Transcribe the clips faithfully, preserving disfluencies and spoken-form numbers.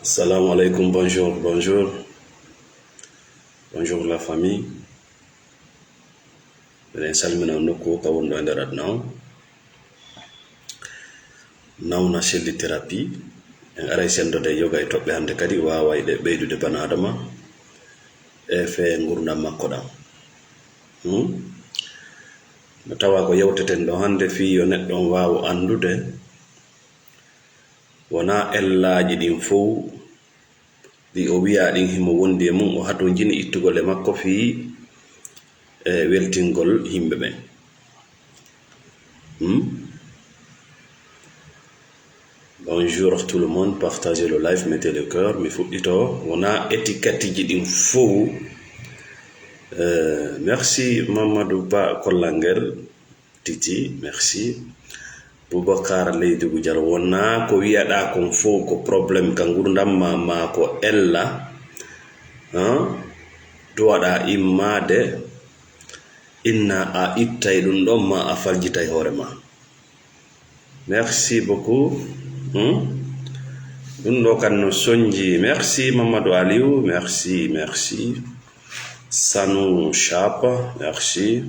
Assalamu alaikum, bonjour, bonjour. Bonjour la famille. Miɗen salmina on nokku ka wonɗo e nder aduna on. Nawna selli thérapie. En aray sendude yoga e toɓɓe hannde kadi waaway ɗe ɓeydude bana adama e fee ngurdam makko ɗam. Hmm? No tawa ko yewteten ɗo hannde fii yo neɗɗo on waawu anndude wonaa ellaaji ɗin fow ɗi o wiyaa ɗin himo wondi e mun, o hatonjini ittugol e makko fii, e, weltingol yimɓe ɓen. Hmm? Bonjour tout le monde, partagez le live, mettez le cœur. Mi fuɗɗito, wonaa étiquetteji ɗin fow. Eh, merci Mamadou Ba Kollangel. Titi, merci. Boubacar Leydi Gujal, wonaa ko wiyaɗaa kon fow ko problème ka ngurdam ma, ma ko ella, han? Duwaɗaa immaade, inna a ittay ɗum ɗon, ma a faljitay hoore ma. Merci beaucoup. Hmm? Ɗum ɗo kan no sonji. Merci Mamadou Aliou, merci, merci. Sanu Shop, merci.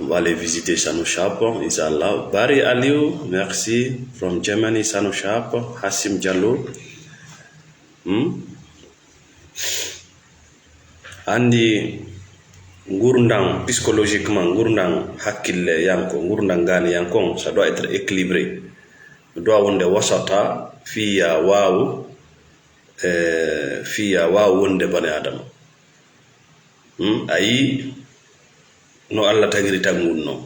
On va aller visiter Sanu Shop, Inch'Allah. Barry Aliou, merci. From Germany, Sanu Shop. Hassim Diallo. Hmm? Anndi ngurdam psychologiquement, ngurdam hakkille yanko, ngurdam gaani yankon, ça doit être équilibré. Doit wonde wasata, fiya waawu, eh, fiya waawu wonde bane Adama. Hmm? A yii no Allah tagiri tagu ngun non.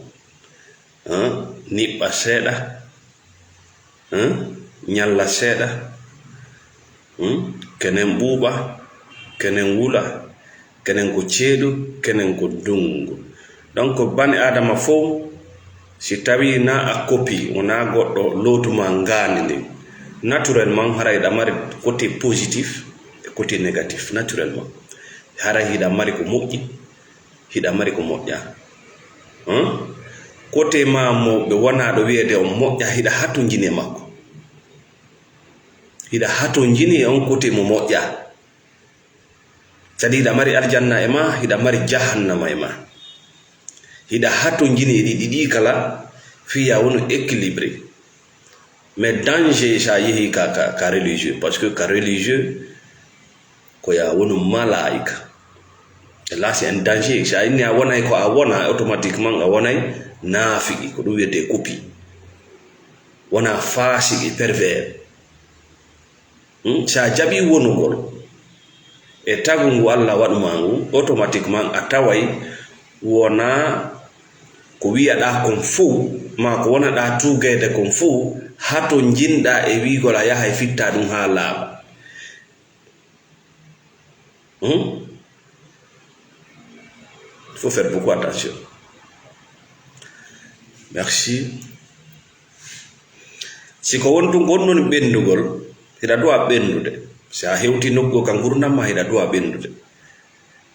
Hein? Niɓɓa seeɗa, hein? Ñalla seeɗa, hmm? Kenen ɓuuɓa, kenen wula, kenen ko ceeɗu, kenen ko dungu. Donc, bani Adama fow, si tawi na a copie, wona goɗɗo lootuma ngaandi ndin, naturellement, haray hiɗa mari côté positif e côté négatif, naturellement. Haray hiɗa mari ko moƴƴi, hiɗa mari ko moƴƴa. Hum? Kote ma mo ɓe wonaa ɗo wiyeede on moƴƴa, hiɗa hatonjini e makko. Hiɗa hatonjini e on kote mo moƴƴa. Kadi hiɗa mari aljanna e ma, hiɗa mari jahannama e ma. Hiɗa hatonjini e ɗi ɗiɗi kala, fiya wonu équilibré. Mais danger sa yehi ka, ka, ka religieux, parce que ka religieux, ko ya wonu malaika. Et là, c'est un danger. Sa inni a wonay ko a wona, automatiquement a wonay naafiki, ko ɗum wiyetee copie. Wona faasiki, pervers. Hmm? Sa jaɓi wonugol e tagu ngu Allah waɗu ma ngu, automatiquement a taway wona ko wiyaɗaa kon fow, ma ko wonaɗaa tuugeede kon fow, hatonjinɗaa e wiigol a yahay fitta ɗum haa laaɓa. Hmm? Il faut faire beaucoup attention. Merci. Si ko won tun gonɗon ɓenndugol, hiɗa duwa ɓenndude. Si a hewti nokku ka ngurndan ma, hiɗa duwa ɓenndude.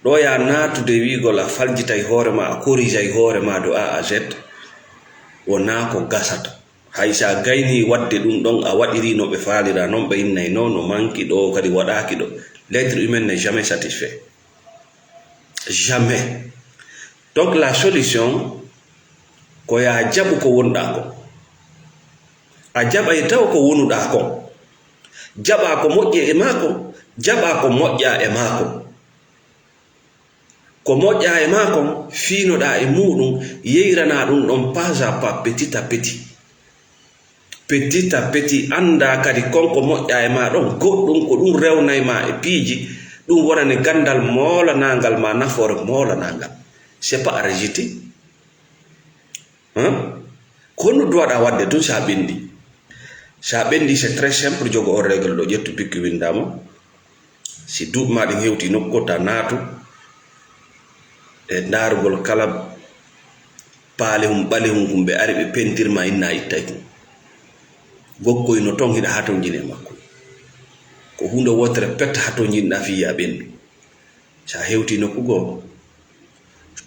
Ɗo ya naatude wiigol a faljitay hoore ma, a korijay hoore ma de A à Z, wonaa ko gasata. Hay si a gaynii waɗde ɗum ɗon, a waɗirii no ɓe faalira non, ɓe innay non, no manki ɗo, kadi waɗaaki ɗo. L'être humain n'est jamais satisfait. Jamais. Donc la solution, ko ya jaɓu ko wonɗaa kon. A jaɓay taw ko wonuɗaa kon. Jaɓaa ko moƴƴi e maa kon, jaɓaa ko moƴƴaa e maa kon. Ko moƴƴaa e maa kon, fiinoɗaa e muuɗum, yeyranaa ɗum ɗon pas à pas, petit à petit. Petit à petit, anndaa kadi kon ko moƴƴaa e maa ɗon, goɗɗum ko ɗum rewnay ma e piiji, ɗum wonane ganndal moolanaangal ma, nafoore moolanaangal. C'est pas à rejeter. Hein? Ko honno duwaɗaa waɗde tun si a ɓenndi? Si a ɓenndi, c'est très simple, jogo on règle ɗo, ƴettu bikki winndaa mo. Si duuɓi maa ɗin hewti nokku, ta naatu e ndaarugol kala paalehun ɓalehun kun ɓe ari ɓe pentir ma, inna a ittay kun. Gokkoy no ton, hiɗa hatonjini e makko. Ko huunde wootere pet hatonjinɗaa fii ya ɓenndu. Si a hewti nokku goo,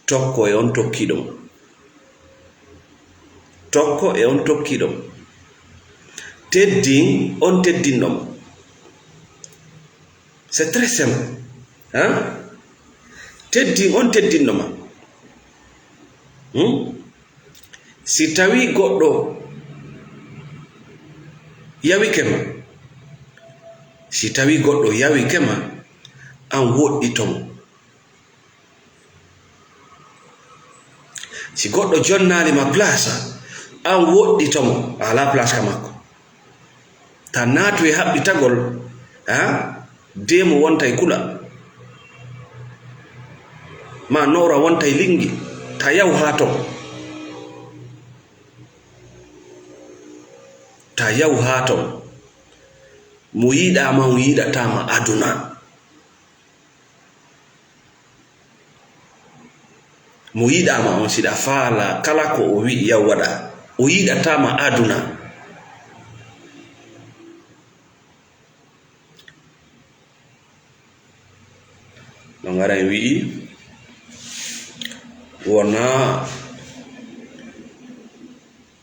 tokko e on tokkiiɗo ma. Tokko e on tokkiiɗo ma. Teddin on teddinɗo ma. C'est très simple. Hein? Teddin, on teddinɗo ma. Hmm? Si tawi goɗɗo yawike ma, si tawi goɗɗo yawike ma, an woɗɗito mo. Si goɗɗo jonnaali ma place, an woɗɗito mo, a alaa place ka makko. Ta naatu e haɓɓitagol, ha? Deemo wonta e kula. Ma noora wonta e lingi. Ta yaw haa ton. Ta yaw haa ton. Mo yiɗaa ma, mo yiɗataa ma aduna. Mo yiɗaa ma on, siɗa faala kala ko o wi'i yaw waɗa, o yiɗataa ma aduna. No ngara en wi'i, wonaa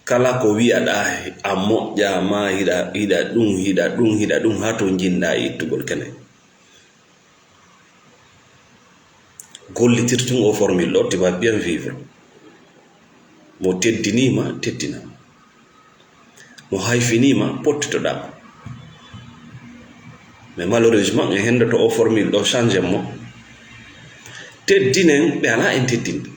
kala ko wi'aɗaa a moƴƴaa ma hiɗa, hiɗa ɗum, hiɗa ɗum, hiɗa ɗum, haa to njinnɗaa e ittugol kene. Gollitir tun o formule ɗo, tu vas bien vivre. Mo teddiniima, teddinaa. Mo hayfiniima, pottitoɗaa. Mais malheureusement, en henndoto o formule ɗo, change mo. Teddinen, ɓe alaa en teddinde.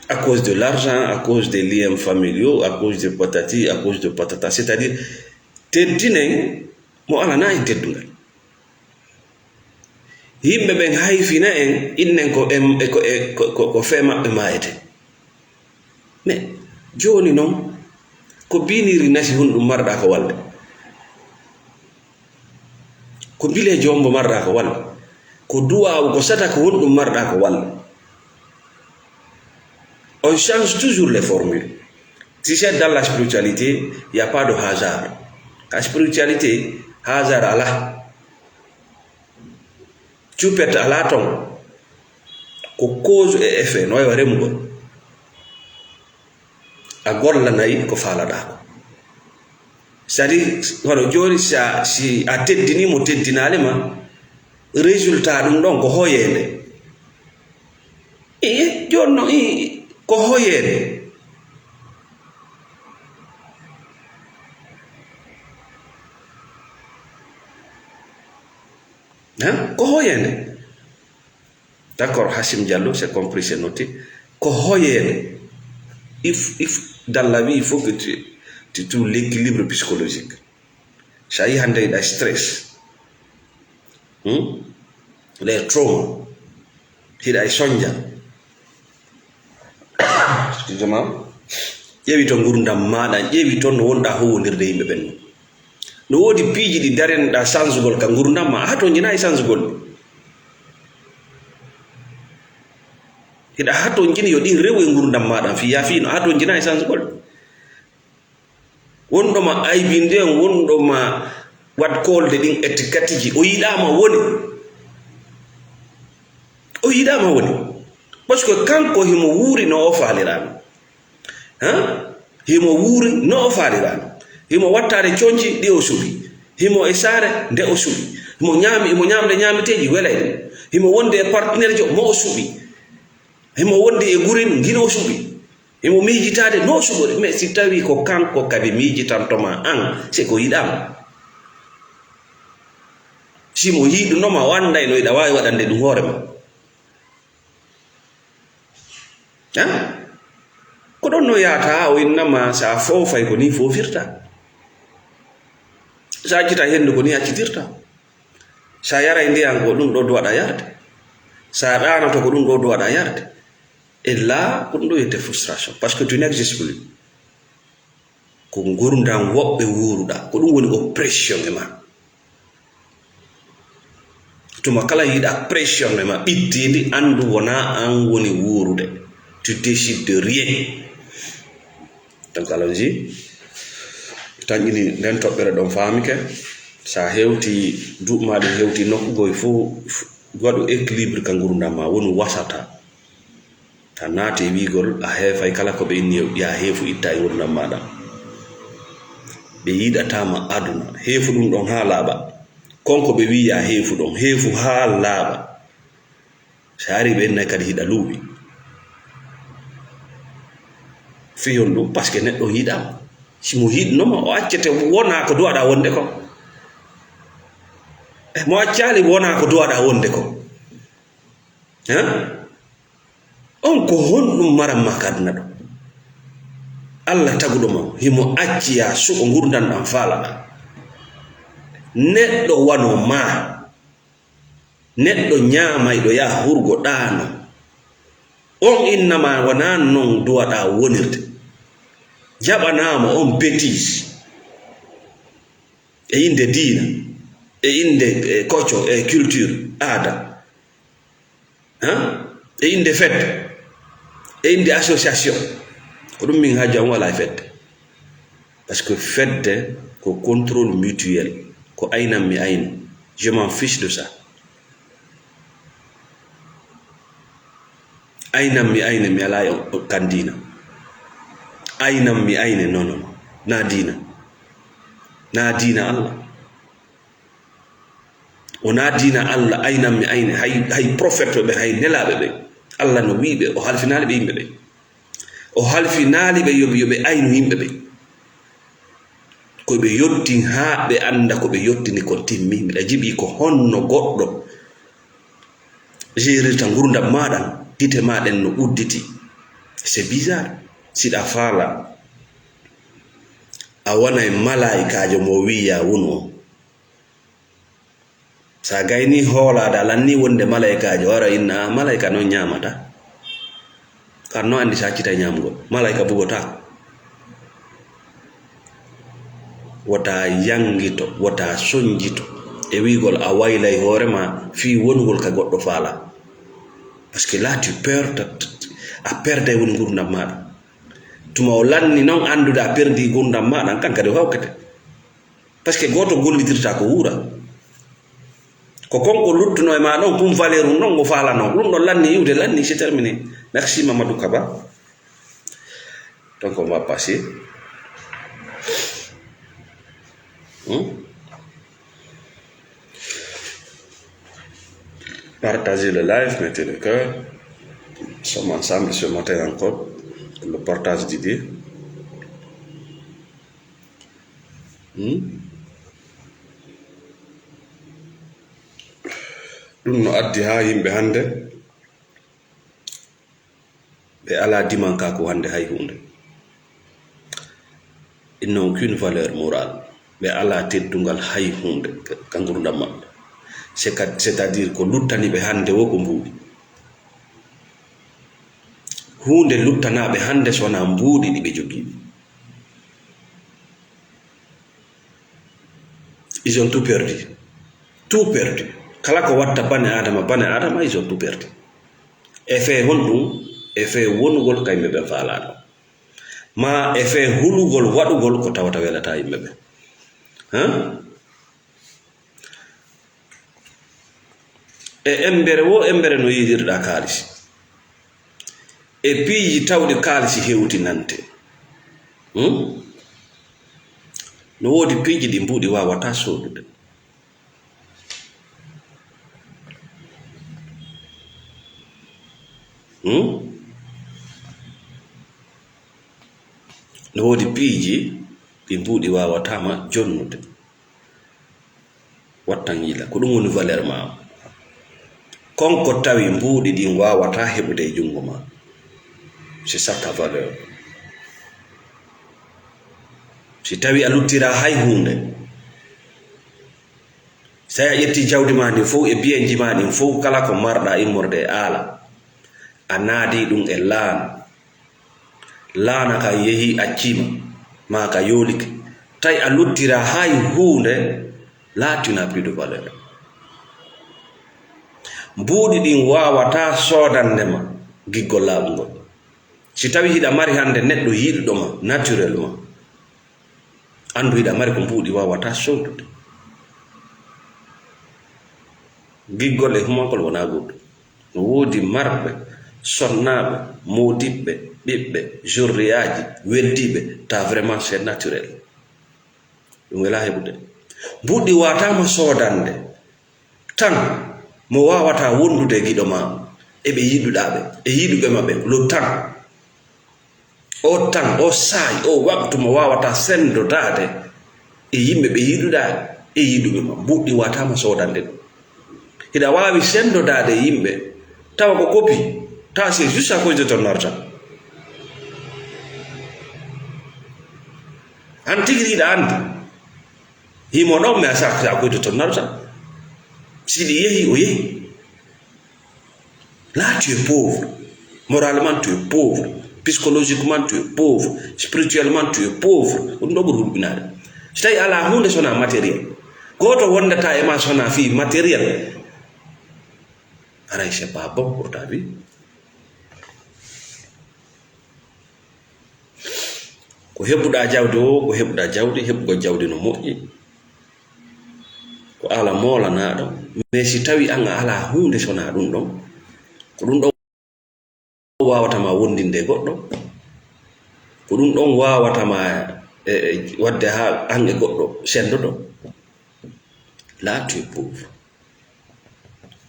À cause de l'argent, à cause des liens familiaux, à cause de patati, à cause de patata. C'est-à-dire, teddinen mo alanaa en teddungal. Yimɓe ɓen hayfina en, innen ko em-, e ko, e ko, ko, ko fee maɓɓe maayete. Mais jooni non, ko biiniiri nasi honɗum marɗaa ko walde? Ko bileejo hombo marɗaa ko walde? Ko duwaawu, ko sadaka honɗum marɗaa ko walde? On change toujours les formules. Tu sais, dans la spiritualité, il y a pas de hasard. La spiritualité, hasard alaa. Cuupet alaa ton. Ko cause et effet, no wayi wa remugol. A gollanay ko faalaɗaa ko. C'est-à-dire, hono jooni, si a, si a teddinii mo, teddinaali ma, résultat ɗum ɗon ko hoyeende. Ii, jooni non, ii, ko hoyeende. Hein? Ko hoyeende. D'accord, Hassim Diallo, c'est compris, c'est noté. Ko hoyeende. Il f-, il f-, dans la vie, il faut que tu, tu trouves l'équilibre psychologique. Sa yi hannde hiɗa stress. Hmm? Les trauma. Hiɗa e sonja. Excusez-moi. Ƴeewi to ngurdam maaɗa, ƴeewi toon no wonɗaa huuwondirde yimɓe ɓen. No woodi piiji ɗi darenɗaa sansugol ka ngurdam maa, a hatonjinaa e sansugol ɗi. Hiɗa hatonjini yo ɗin rewu e ngurdam maaɗa, fii yaa fii no a hatonjinaa e sansugol ɗi. Wonɗo ma aybinde on, wonɗo ma waɗ koolde ɗin etikatiji, o yiɗaa ma woni. O yiɗaa ma woni. Parce que kanko himo wuuri no o faaliraano. Ha? Himo wuuri no o faaliraano. Himo wattaade conci ɗi o suɓi. Himo e saare nde o suɓi. Himo ñaami, himo ñaamde ñaameteeji welay ɗum. Himo wonde e partenaire jo mo o suɓi. Himo wonde e gurel ngel o suɓi. Himo miijitaade no o suɓori. Mais si tawii ko kanko kadi miijitanto ma an, se ko yiɗaa ma. Si mo yiɗuno ma, o annday no iɗa waawi waɗande ɗum hoore ma. Hein? Ko ɗon no yahata, o inna ma, sa foofay ko ni foofirta. Sa accita henndu ko ni accitirta. Sa yaray ndiyan ko ɗum ɗo duwaɗa yarde. Sa ɗaanoto ko ɗum ɗo duwaɗa yarde. Et là, ko ɗum ɗo wiyete frustration. Parce que tu n'existes plus. Ko ngurndan woɓɓe wuuruɗaa. Ko ɗum woni oppression e ma. Tuma kala yiɗa pression e ma ɓittiindi, anndu wonaa an woni wuurude. Tu décides de rien. Donc, allons-y. Tanƴini nden toɓɓere ɗon faamike. Sa hewti duuɓi ma ɗin hewti nokku goy fof, f-, waɗu équilibre ka ngurndan ma, wonu wasata. A naati e wi'gol a heefay, kala ko ɓe inni yo, yaa heefu itta e ngurndan maaɗa. Ɓe yiɗataa ma aduna. Heefu ɗum ɗon haa laaɓa. Kon ko ɓe wiya heefu ɗon, heefu haa laaɓa. Si ari ɓe innay kadi hiɗa luuɓi. Fii honɗum? Parce que neɗɗo on yiɗaa ma. Si mo yiɗno ma, o accete wona ko duwaɗaa wonde kon. Eh, mo accaali wona ko duwaɗaa wonde kon. Hein? On ko honɗum maran ma ka aduna ɗo? Allah taguɗo ma, himo acci yaa suɓo ngurndan ɗan faalaɗaa. Neɗɗo wano maa, neɗɗo ñaamayɗo yaa hurgo ɗaano. On innama wonaa non duwaɗaa wonirde. Jaɓanaama on bêtise. E innde diina, e innde, e koco, e culture, aada. Hein? E innde fedde, e innde association. Ko ɗum min haaju am walaa e fedde. Parce que fedde ko contrôle mutuel, ko aynan mi aynu. Je m'en fiche de ça. Aynan mi ayne, mi alaa e on, kan diina. Aynan mi ayne, non, non, non. Na diina. Na diina Allah. Wonaa diina Allah, aynan mi ayne. Hay, hay prophète ɓe, hay nelaaɓe ɓe, Allah no wi'i ɓe, o halfinaali ɓe yimɓe ɓe. O halfinaali ɓe yo, yo ɓe aynu yimɓe ɓe. Ko ɓe yottin haa ɓe annda ko ɓe yottini kon timmi. Miɗa jiɓi ko honno goɗɗo gérirta ngurndan maa ɗan, gite maa ɗen no udditi. C'est bizarre. Siɗa faala, a wonay malaa'ikaajo mo wi'i yaa wonu on. Sa gayni hoolaade, a lanni wonde malaa'ikaajo, wara inna, "Ah, malaa'ika non ñaamata." Kan no anndi sa accitay ñaamugol. Malaa'ika bugotaako. Wota yangito, wota sonjito e wi'ugol a waylay hoore ma fii wonugol ka goɗɗo faala. Parce que là, tu perds ta, a perday woni ngurndan maaɗa. Tuma o lanni non anndude a perdi ngurndan maaɗa, kan kadi o hawkete. Parce que gooto gollidirta ko wuura. Ko kon ko luttuno e ma ɗon, kun valeur mum ɗon o faalano. Ɗum ɗon lanni iwde, lanni, c'est terminé. Merci Mamadou Kaba. Donc on va passer. Hmm? Partagez le live, mettez le cœur. Nous sommes ensemble ce matin encore pour le partage d'idées. Hmm? Ɗum no addi haa yimɓe hannde ɓe alaa dimankaaku hannde hay huunde. Ils n'ont aucune valeur morale. Ɓe alaa teddungal hay huunde ka, ka ngurndan maɓɓe. C'est que, c'est-à-dire ko luttani ɓe hannde wo ko mbuuɗi. Huunde luttanaaɓe hannde so wonaa mbuuɗi ɗi ɓe jogii. Ils ont tout perdu. Tout perdu. Kala ko watta bane Adama, bane Adama, ils ont tout perdu. E fee honɗum? E fee wonugol ka yimɓe ɓen faalaano. Ma e fee hulugol, waɗugol ko tawata welataa yimɓe ɓen. Hein? E embere wo embere no yiidirɗa kaalisi. E piiji tawɗi kaalisi hewtinante. Hmm? No woodi piiji ɗi mbuuɗi waawataa soodude. Hmm? No woodi piiji ɗi mbuuɗi waawataa ma jonnude. Wattan yila, ko ɗum woni valeur ma. Kon ko tawi mbuuɗi ɗin waawataa heɓude e junngo ma. C'est ça ta valeur. Si tawi a luttira hay huunde, si tawi a ƴetti jawdi ma ndin fow e biyenji ma ɗin fow, kala ko marɗa immorde e aala, a naadi ɗum e laana. Laana kan yehi accima, maa ka yoolike. Tawi a luttira hay huunde, là tu n'as plus de valeur. Mbuuɗi ɗin waawataa soodande ma giggol laaɓungol. Si tawi hiɗa mari hannde neɗɗo yiɗuɗo ma, naturellement, anndu hiɗa mari ko mbuuɗi waawataa soodude. Giggol e humagol wonaa goɗɗum. No woodi marɓe, sonnaaɓe, moodiɓɓe, ɓiɓɓe, zurriyaaji, weddiiɓe, ta vraiment c'est naturel. Ɗum welaa heɓude. Mbuuɗi waataama soodande tan mo waawataa wondude e giɗo maa, e ɓe yiɗuɗaa ɓe, e yiɗuɓe ma ɓen, lo tan. O tan, o saa'i, o waktu mo waawataa senndodaade e yimɓe ɓe yiɗuɗaa e yiɗuɓe ma. Mbuuɗi waataama soodande ɗum. Hiɗa waawi senndodaade e yimɓe, tawa ko kopi, tawa c'est juste à cause de ton argent. An tigi hiɗa anndi. Himo ɗon, mais à cause de ton argent. Si ɗi yehi, o yehi. Là, tu es pauvre. Moralement, tu es pauvre. Psychologiquement, tu es pauvre. Spirituellement, tu es pauvre. Ko ɗum ɗo ɓuri hulɓinaade. Si tawi alaa huunde so wonaa matériel. Gooto wondata e ma so wonaa fii matériel. Aray, c'est pas bon pour ta vie. Ko heɓuɗaa jawdi o, ko heɓuɗaa jawdi, heɓugol jawdi no moƴƴi. Ko Alla moolanaaɗo. Mais si tawi an a alaa huunde so wonaa ɗum ɗon, ko ɗum ɗon waawata ma wondinde e goɗɗo. Ko ɗum ɗon waawata ma, e, e, waɗde haa an e goɗɗo senndoɗon. Là, tu es pauvre.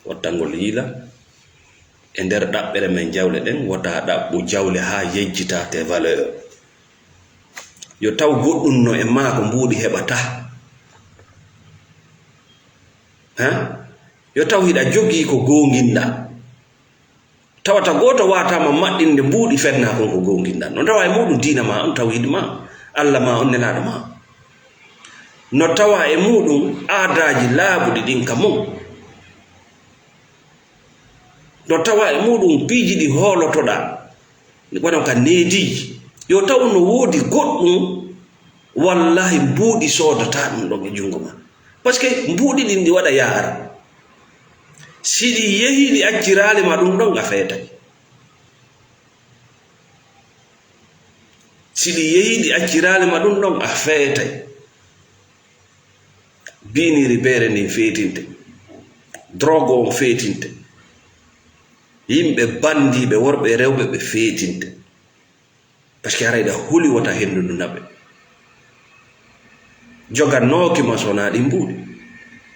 Wattangol yiila. E nder ɗaɓɓere men jawle ɗen, wota ɗaɓɓu jawle haa yejjita tes valeurs. Yo taw goɗɗum no e maa ko mbuuɗi heɓataa. Haa? Yo taw hiɗa jogii ko goonginɗaa. Tawata gooto waataama maɗɗinde mbuuɗi fennaa kon ko goonginɗaa. No tawa e muuɗum diina maa on, tawhiid maa, Alla maa on, nelaaɗo maa. No tawa e muuɗum aadaaji laaɓuɗi ɗin ka mon. No tawa e muuɗum piiji ɗi hoolotoɗaa, wano ka neediiji. Yo taw no woodi goɗɗum, wallaahi, mbuuɗi soodataa ɗum ɗon e junngo maa. Parce que mbuuɗi ɗin ɗi waɗa yaara. Si ɗi yehii, ɗi acciraali ma ɗum ɗon, a feetay. Si ɗi yehii, ɗi acciraali ma ɗum ɗon, a feetay. Biiniiri beere ndin feetinte. Drogue on feetinte. Yimɓe banndiiɓe, worɓe e rewɓe, ɓe feetinte. Parce que haray ɗa huli wota henndu ndu naɓe. Jogannooki ma so wonaa ɗin mbuuɗi.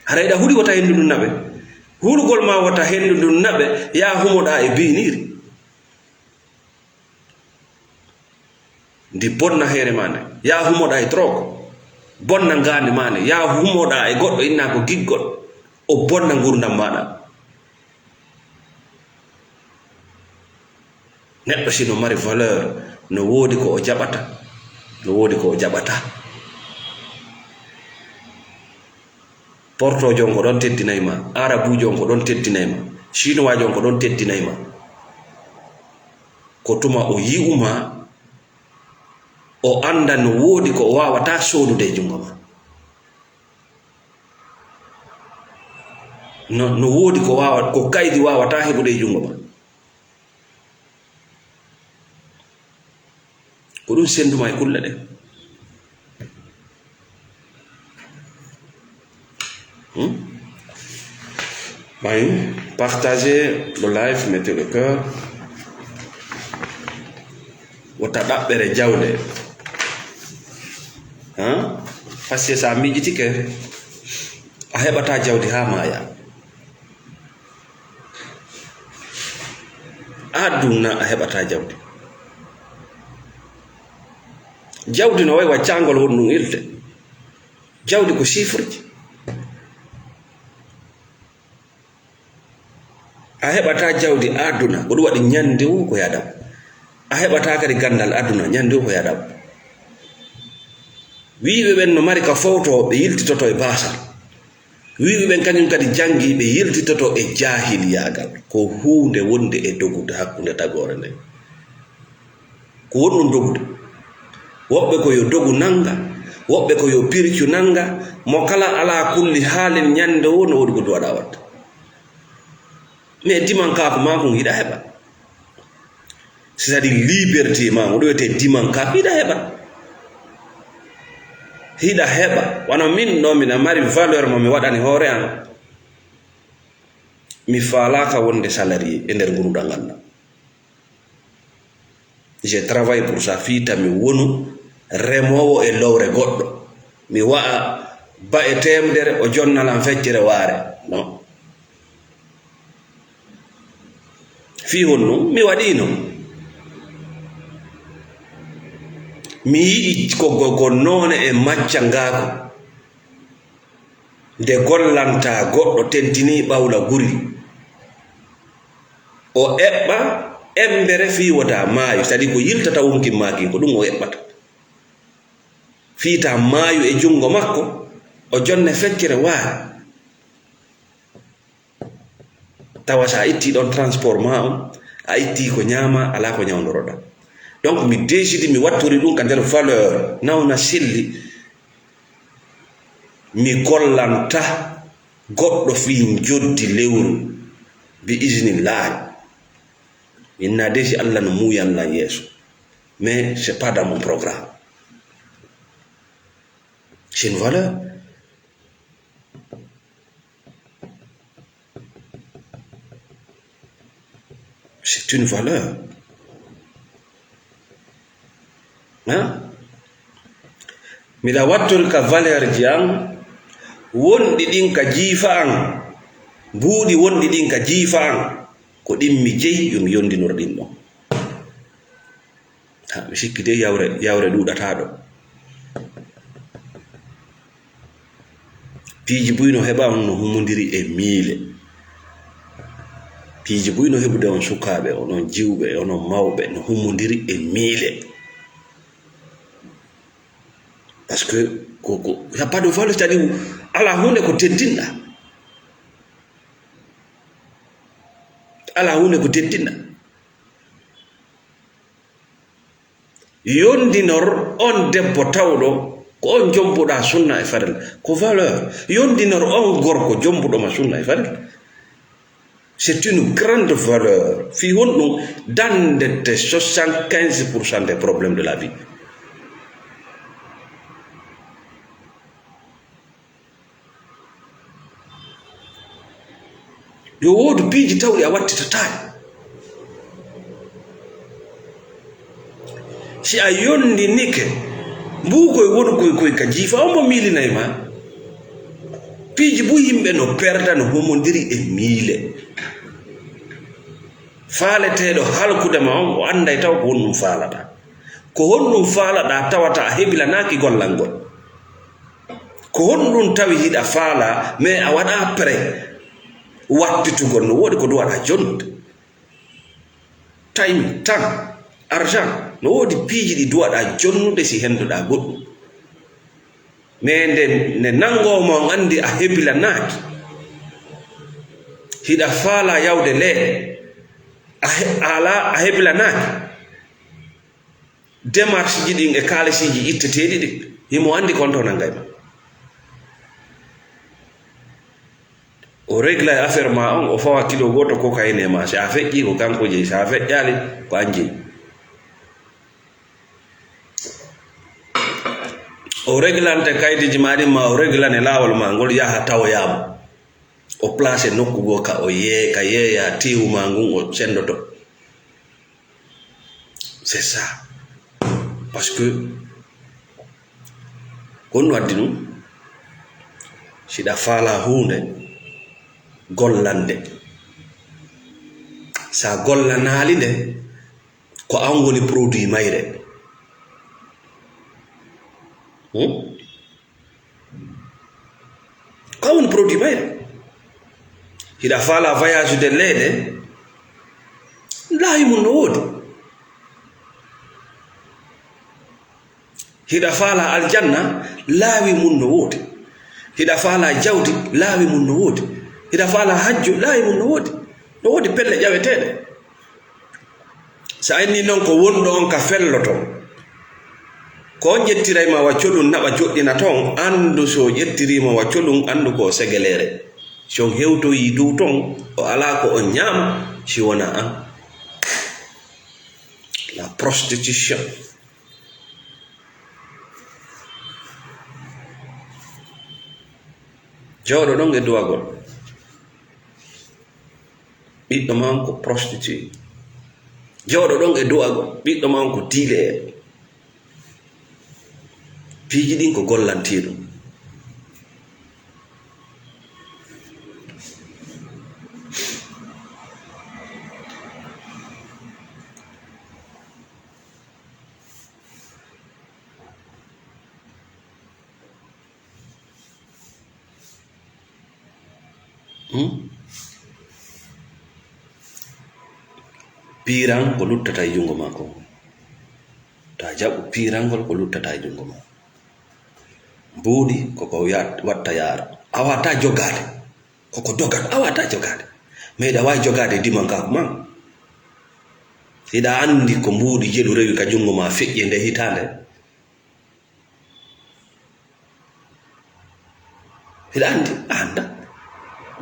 Haray ɗa huli wota henndu ndu naɓe. Hulugol ma wota henndu ndu naɓe, yaa humoɗaa e biiniiri. Ndi bonna heere maa nde, yaa humoɗaa e drogue. Bonna ngaandi maa nde, yaa humoɗaa e goɗɗo innaa ko giggol. O bonna ngurndan maaɗa. Neɗɗo si no mari valeur, no woodi ko o jaɓata, no woodi ko o jaɓataa. Portoojo on ko ɗon teddinay ma, Arabuujo on ko ɗon teddinay ma, Sinuwaajo on ko ɗon teddinay ma. Ko tuma o yi'u ma, o annda no woodi ko o waawataa soodude e junngo ma. No, no woodi ko waawa-, ko kaydi waawataa heɓude e junngo ma. Ko ɗum senndu ma e kulle ɗen. Hmm? Ɓay, partagez le live, mettez le cœur. Wota ɗaɓɓere jawle. Hein? Parce que sa miijitike, a heɓataa jawdi haa maaya. Aduna a heɓataa jawdi. Jawdi no wayi wa caangol won ɗum ilde. Jawdi ko chiffreji. A heɓataa jawdi aduna, ko ɗum waɗi ñande wo ko yaɗam. A heɓataa kadi ganndal aduna, ñande wo ko yaɗam. Wiiɓe ɓen no mari ka fowto, ɓe yiltitoto e baasal. Wiiɓe ɓen kañum kadi janngi, ɓe yiltitoto e jaahiliyaagal. Ko huunde wonde e dogude hakkunde tagoore nden. Ko wonɗum dogude. Woɓɓe ko yo dogu nannga, woɓɓe ko yo pircu nannga, mo kala alaa kulli haalin ñande wo no woodi ko duwaɗaa waɗde. Mais dimankaaku maa kun hiɗa heɓa. C'est-à-dire liberté maa, ko ɗum wiyetee dimankaaku, hiɗa heɓa. Hiɗa heɓa. Wano min ɗo, miɗa mari valeur mo mi waɗani hoore an. Mi faalaaka wonde salarié e nder nguurndam ngal. Je travaille pour ça, fii tan mi wonu remoowo e lowre goɗɗo. Mi wa'a Ba e teemdere, o jonna lan feccere waare. No. Fii honɗun? Mi waɗiino. Mi yi'i ko go-, gonnoone e macca ngaako. Nde gollanta goɗɗo tentinii ɓawla guri. O eɓɓa embere fii wota maayu, c'est-à-dire ko yiltata wonkin maakin, ko ɗun o eɓɓata. Fii ta maayu e jungo makko, o jonne feccere waare. Tawa sa itti ɗon transport ma on, a itti ko ñaama, alaa ko ñawndoroɗa. Donc, mi décidi, mi wattori ɗun ka nder valeur, nawna selli, mi gollanta goɗɗo fii njoddi lewru, bi iznillaahi. Inna de si Allah no muuyan lan yeeso. Mais c'est pas dans mon programme. C'est une valeur. C'est une valeur. Hein? Miɗa wattori ka valeur ji an, wonɗi ɗin ka jiifa an, buuɗi wonɗi ɗin ka jiifa an, ko ɗin mi jeyi, yo mi yondinor ɗin ɗon. Ha, mi sikki dey yawre, yawre ɗuuɗataa ɗo. Piiji buy no heɓa on no humondiri e miile. Piiji buy no heɓude on sukaaɓe, onon jiwɓe, onon mawɓe, no humondiri e miile. Parce que ko, ko, y a pas de valeur, c'est-à-dire, alaa huunde ko teddinɗa. Alaa huunde ko teddinɗa. Yondinor on debbo tawɗo ko on jombuɗa sunna e farilla. Ko valeur. Yondinor on gorko jombuɗo ma sunna e farilla. C'est une grande valeur. Fii honɗun? Dandete soixante-quinze pour cent des problèmes de la vie. Yo woodu piiji tawɗi a wattitataake. Si a yondinike, mbuu koy wonu koy koy ka jiifa, on mo miilinay ma. Piiji bu yimɓe no perda no humondiri e miile. Faaleteeɗo halkude ma on, o anday taw ko honɗun faalata. Ko honɗun faalaɗaa tawata a hebilanaaki gollangol? Ko honɗun tawi hiɗa faalaa, mais a waɗaa prêt wattitugol? No woodi ko duwaɗaa jonnude. Time, temps, argent, no woodi piiji ɗi duwaɗaa jonnude si henduɗaa goɗɗun. Mais nde, nde nangoowo ma on andi a hebilanaaki, hiɗa faalaa yawde leeɗe, a he-, a alaa, a hebilanaaki. Démarche ji ɗin e kaalisiiji itteteeɗi ɗin, himo anndi konto nanngay ma. O régla e affaire ma on, o fawa kilo gooto cocaïne e ma. Si a feƴƴii, ko kanko jeyi. Si a feƴƴaali, ko an jeyi. O réglante kayitiji ma ɗin, ma o réglane laawol ma ngol yaha tawoyaama. O place nokku goo ka o yee-, ka yeeya teewu ma ngun o senndoto. C'est ça. Parce que ko honɗun addi ɗun? Siɗa faalaa huunde, gollande. Sa gollanaali nde, ko an woni produit mayre. Hmm? Ko an woni produit mayre. Hiɗa faalaa voyage de leyɗe, laawi mun no woodi. Hiɗa faalaa aljanna, laawi mun no woodi. Hiɗa faalaa jawdi, laawi mun no woodi. Hiɗa faalaa hajju, laawi mun no woodi. No woodi pelle ƴaweteeɗe. So a inni non ko wonɗo on ka felloto, ko on ƴettiray ma wa colun naɓa joɗɗina ton, anndu so o ƴettirii ma wa colun, anndu ko o segeleere. Si on hewtoyii dow ton, o alaa ko on ñaama si wonaa an. La prostitution. Jooɗo ɗon e duwagol. Ɓiɗɗo ma on ko prostitué. Jooɗo ɗon e du'agol. Ɓiɗɗo ma on ko diile'en. Piiji ɗin ko gollanteeɗum. Hmm? Piiran ko luttata e junngo maa kon. Taa jaɓu piirangol ko luttata e junngo maa. Mbuuɗi ko ko ya-, watta yaara. A waawataa jogaade. Ko ko dogat, a waawataa jogaade. Mais hiɗa waawi jogaade e dimankaaku maa. Hiɗa anndi ko mbuuɗi jeɗu rewi ka junngo maa feƴƴi e nde hitaande? Hiɗa anndi? A anndaa.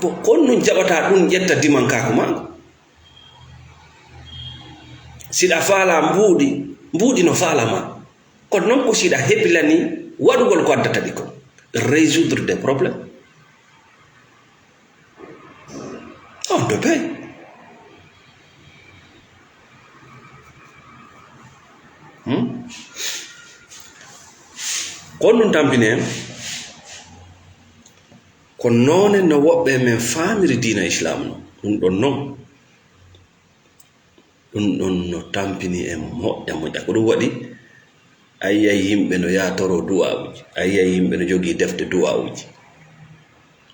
Bon, ko on nun jaɓataa ɗum ƴetta dimankaaku maa ngu. Siɗa faalaa mbuuɗi, mbuuɗi no faalaa maa. Kono non ko siɗa hepilanii waɗugol ko addata ɗi kon. Résoudre des problèmes. On ne peut. Hmm? Ko on ɗum tampini en, ko noone no woɓɓe men faamiri diina Islaam no. Ɗum ɗon non. Ɗum ɗon no tampini en moƴƴa moƴƴa. Ko ɗum waɗi, a yi'ay yimɓe no yaha toro du'aawuji. A yi'ay yimɓe no jogii defte du'aawuji.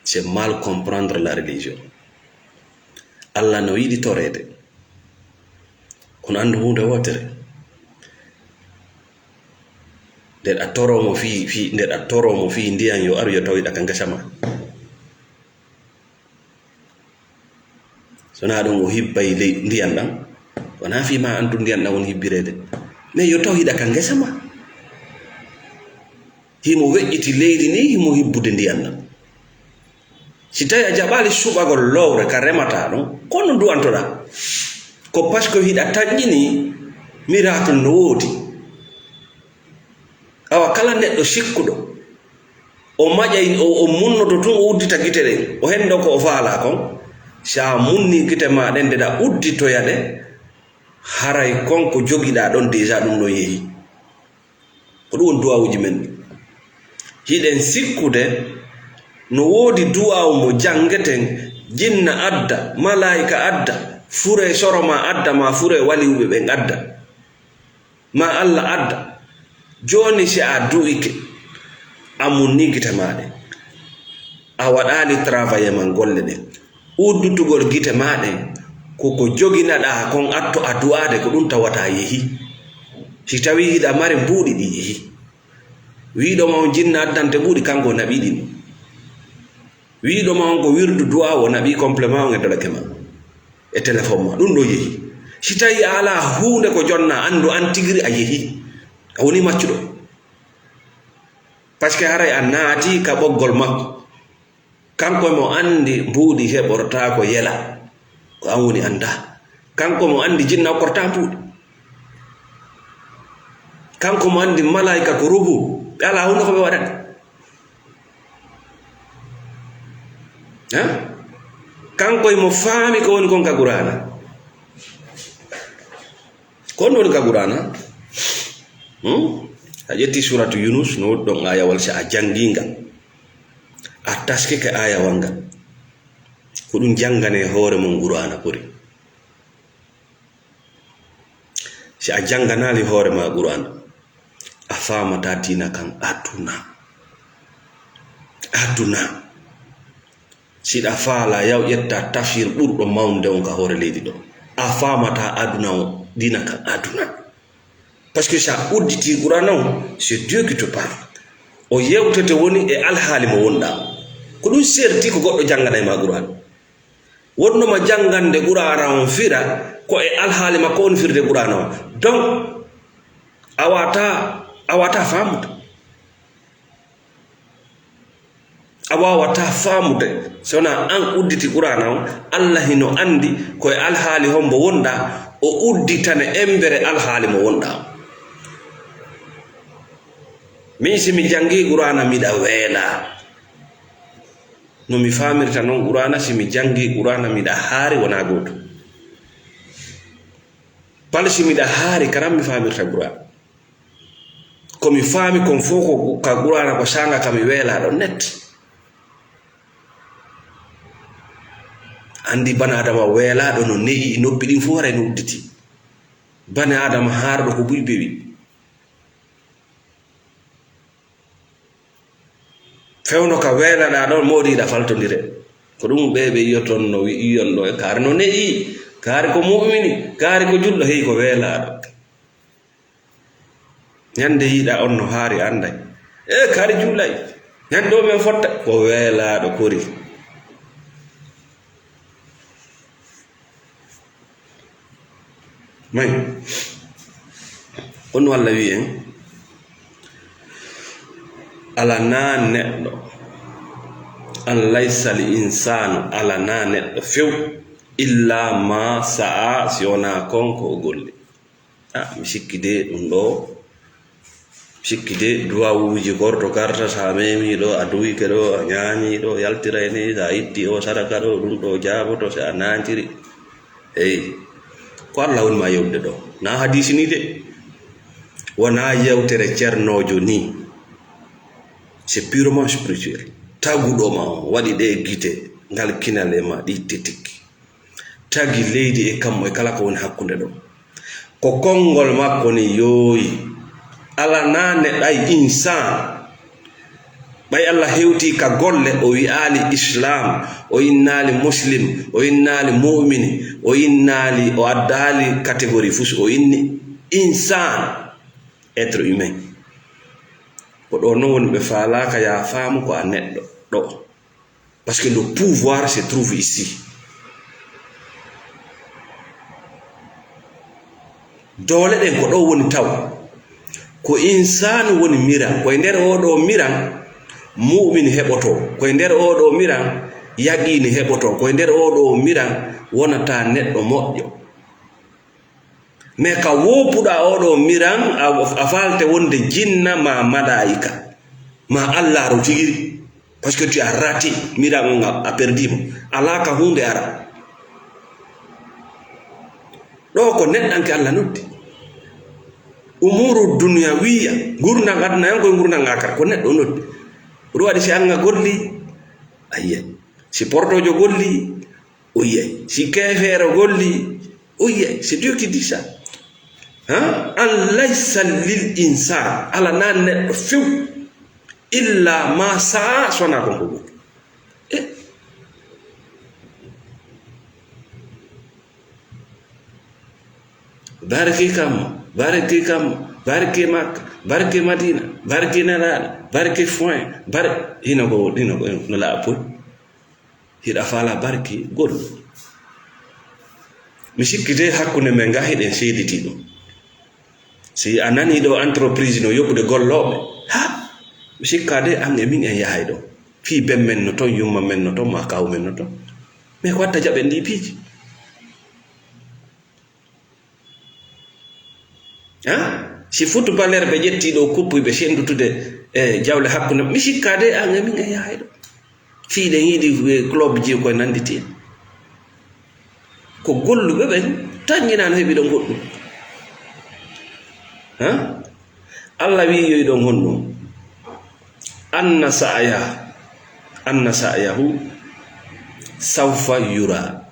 C'est mal comprendre la religion. Alla no yiɗi toreede. Kono anndu huunde wootere. Nde a toroo mo fii, fii, nde a toroo mo fii ndiyan yo aru yo taw hiɗa ka ngesa maa. So naa ɗum o hibbay ley ndiyan ɗan, wonaa fii maa an tun ndiyan ɗan woni hibbireede. Mais yo taw hiɗa ka ngesa maa. Himo weƴƴiti leydi ni, himo hibbude ndiyan ɗan. Si tawi a jaɓaali suɓagol lowre ka remataa ɗon, ko honno du'antoɗaa? Ko parce que hiɗa tanƴini miracle no woodi. Awa kala neɗɗo sikkuɗo, o maƴay, o, o munnoto tun, o uddita gite ɗen, o henndo ko o faalaa kon. Si a munnii gite maa ɗen, nde ɗa udditoya ɗe, haray kon ko jogiɗaa ɗon déjà ɗum ɗon yehi. Ko ɗum woni du'aawuuji men ɗin. Hiɗen sikkude no woodi du'aawu mo janngeten, jinna adda, malaa'ika adda, furee soro maa adda, maa furee waliyuɓe ɓen adda. Maa Alla adda. Jooni si a du'ike, a munnii gite maa ɗen, a waɗaali travail man golle ɗen, uddutugol gite maa ɗen, ko ko joginaɗaa kon atto a du'aade, ko ɗum tawata yehi. Si tawii hiɗa mari mbuuɗi ɗi yehi. Wiiɗo ma on jinna addante mbuuɗi, kanko o naɓii ɗin. Wiiɗo ma on ko wirdu du'a o naɓii complément on e dalake ma. E téléphone ma. Ɗum ɗo yehi. Si tawi a alaa huunde ko jonna, anndu an tigiri a yehi. A woni maccuɗo. Parce que haray a naati ka ɓoggol makko. Kanko mo anndi mbuuɗi heɓortaa ko yela. Ko an woni anndaa. Kanko mo anndi jinna okkortaa mbuuɗi. Kanko mo anndi malaa'ika ko ruhu. Ɓe alaa huunde ko ɓe waɗani. Ha? Kanko e mo faami ko woni kon ka Qur'aana. Ko honɗum woni ka Qur'aana? Hmm? A ƴetti suuratu Yunus, no woɗɗi ɗon aayawal, si a janngii ngal, a taskike aayawal ngal. Ko ɗum janngane hoore mon Qur'aana ɓuri. Si a jannganaali hoore maa Qur'aana, a faamataa diina kan aduna. Aduna. Siɗa faalaa, yaw ƴetta tafsir ɓurɗo mawnde on ka hoore leydi ɗo. A faamataa aduna on, diina kan aduna. Parce que si a udditii Qur'aana on, c'est Dieu qui te parle. O yewtete woni e alhaali mo wonɗaa. Ko ɗum serti ko goɗɗo jannganay ma Qur'aana. Wonnoma janngande Qur'aana on fira, ko e alhaali makko on firde Qur'aana on. Donc, a waawataa, a waawataa faamude. A waawataa faamude, si wonaa an udditi Qur'aana on, Alla hino anndi ko e alhaali hombo wonɗaa, o udditane embere alhaali mo wonɗaa on. Min, si mi janngii Qur'aana, miɗa weelaa. No mi faamirta non Qur'aana, si mi janngii Qur'aana, miɗa haari, wonaa gootum. Bal si miɗa haari, karam mi faamirta Qur'aana. Ko mi faami kon fof ko ka Qur'aana ko saanga, ka mi weelaaɗo net. Anndi bana Adama weelaaɗo no ne'i, noppi ɗin fof haray no udditi. Bana Adama haarɗo ko buy bewi. Fewndo ka weelaɗaa ɗon, moodi hiɗa faltondire. Ko ɗum ɓe ɓe yiyoton no wi-, yiyon ɗo e kaari no ne'i, kaari ko mu'mini, kaari ko julɗo, hey ko weelaaɗo. Ñande yiɗa on no haari anday. E kaari juulay. Ñande o men fotta ko weelaaɗo kori. May. On walla wi'en, ala naa neɗɗo, an laysal insaanu, ala naa neɗɗo few, illa ma sa'a, si wonaa kon ko o golli. Ah, mi sikki de ɗum ɗo, mi sikki de duwawuuji gorto garta, so a memi ɗo, a duwike ɗo, a ñaami ɗo, yaltiray ni, so a itti o sadaka ɗo, ɗum ɗo jaaboto, so a naantiri. Eyi, ko Allah woni ma yewtude ɗo. Na hadiisi ni de. Wonaa yewtere ceernoojo ni. C'est purement spirituel. Taguɗo ma on waɗi ɗe gite, ngal kinal e ma, ɗi itte tikki. Tagi leydi e kammu e kala ko woni hakkunde ɗo. Ko konngol makko ni yooyi. Ala na neɗɗo ay insan. Ɓay Allah hewti ka golle, o wi'aali Islam, o innaali Muslim, o innaali Mu'mini, o innaali, o addaali catégorie fus, o inni insan, être humain. Ko ɗo non woni ɓe faalaaka ya faamu ko a neɗɗo ɗo. Parce que le pouvoir se trouve ici. Doole ɗen ko ɗo woni taw. Ko insaanu woni miran. Koye nder oo ɗoo miran, mu'min heɓoto. Koye nder oo ɗoo miran, yaqiini heɓoto. Koye nder oo ɗoo miran, wonata neɗɗo moƴƴo. Mais ka woopuɗaa oo ɗoo miran, a, a faalte wonde jinna ma malaa'ika, ma Allaaru tigiri. Parce que tu as raté miran on, a, a perdi mo. Alaa ka huunde ara. Ɗoo ko neɗɗanke Allah noddi. Umuru duniyawiyya, ngurndan aduna yan ko ngurndan akara, ko neɗɗo noddi. Ko ɗum waɗi si an a golli, a yiyay. Si portojo golli, o yiyay. Si keefeero golli, o yiyay. C'est Dieu qui dit ça. Hein? An laysa lil insan, ala na neɗɗo few, illa ma sa'a, sona kon ko golli. Eh. Barke Kamma, barke Kamma, barke Makka, barke Madina, barke Nelaaɗo, barke foin, bar-, hino ko, hino ko, no laaɓa pol. Hiɗa faala barke gollu. Mi sikki de hakkunde men ga hiɗen seediti ɗum. Si a nani ɗo entreprise no yoɓude gollooɓe, ha, mi sikka de an e min en yahay ɗo. Fii ben men no ton, yumma men no ton, ma kaw men no ton. Mais ko watta jaɓen ɗi piiji? Ha? Si footballeur ɓe ƴetti ɗo kuppuy ɓe sendutude e jawle hakkunde, mi sikka de an e min en yahay ɗo. Fii ɗen yiɗi, eh, club ji ko nanditi en. Ko golluɓe ɓen tan ñina no heɓi ɗon goɗɗum. Ha? Allah wi'i yoy ɗon honɗum? Anna sa'ya, anna sa'yahu sawfa yura.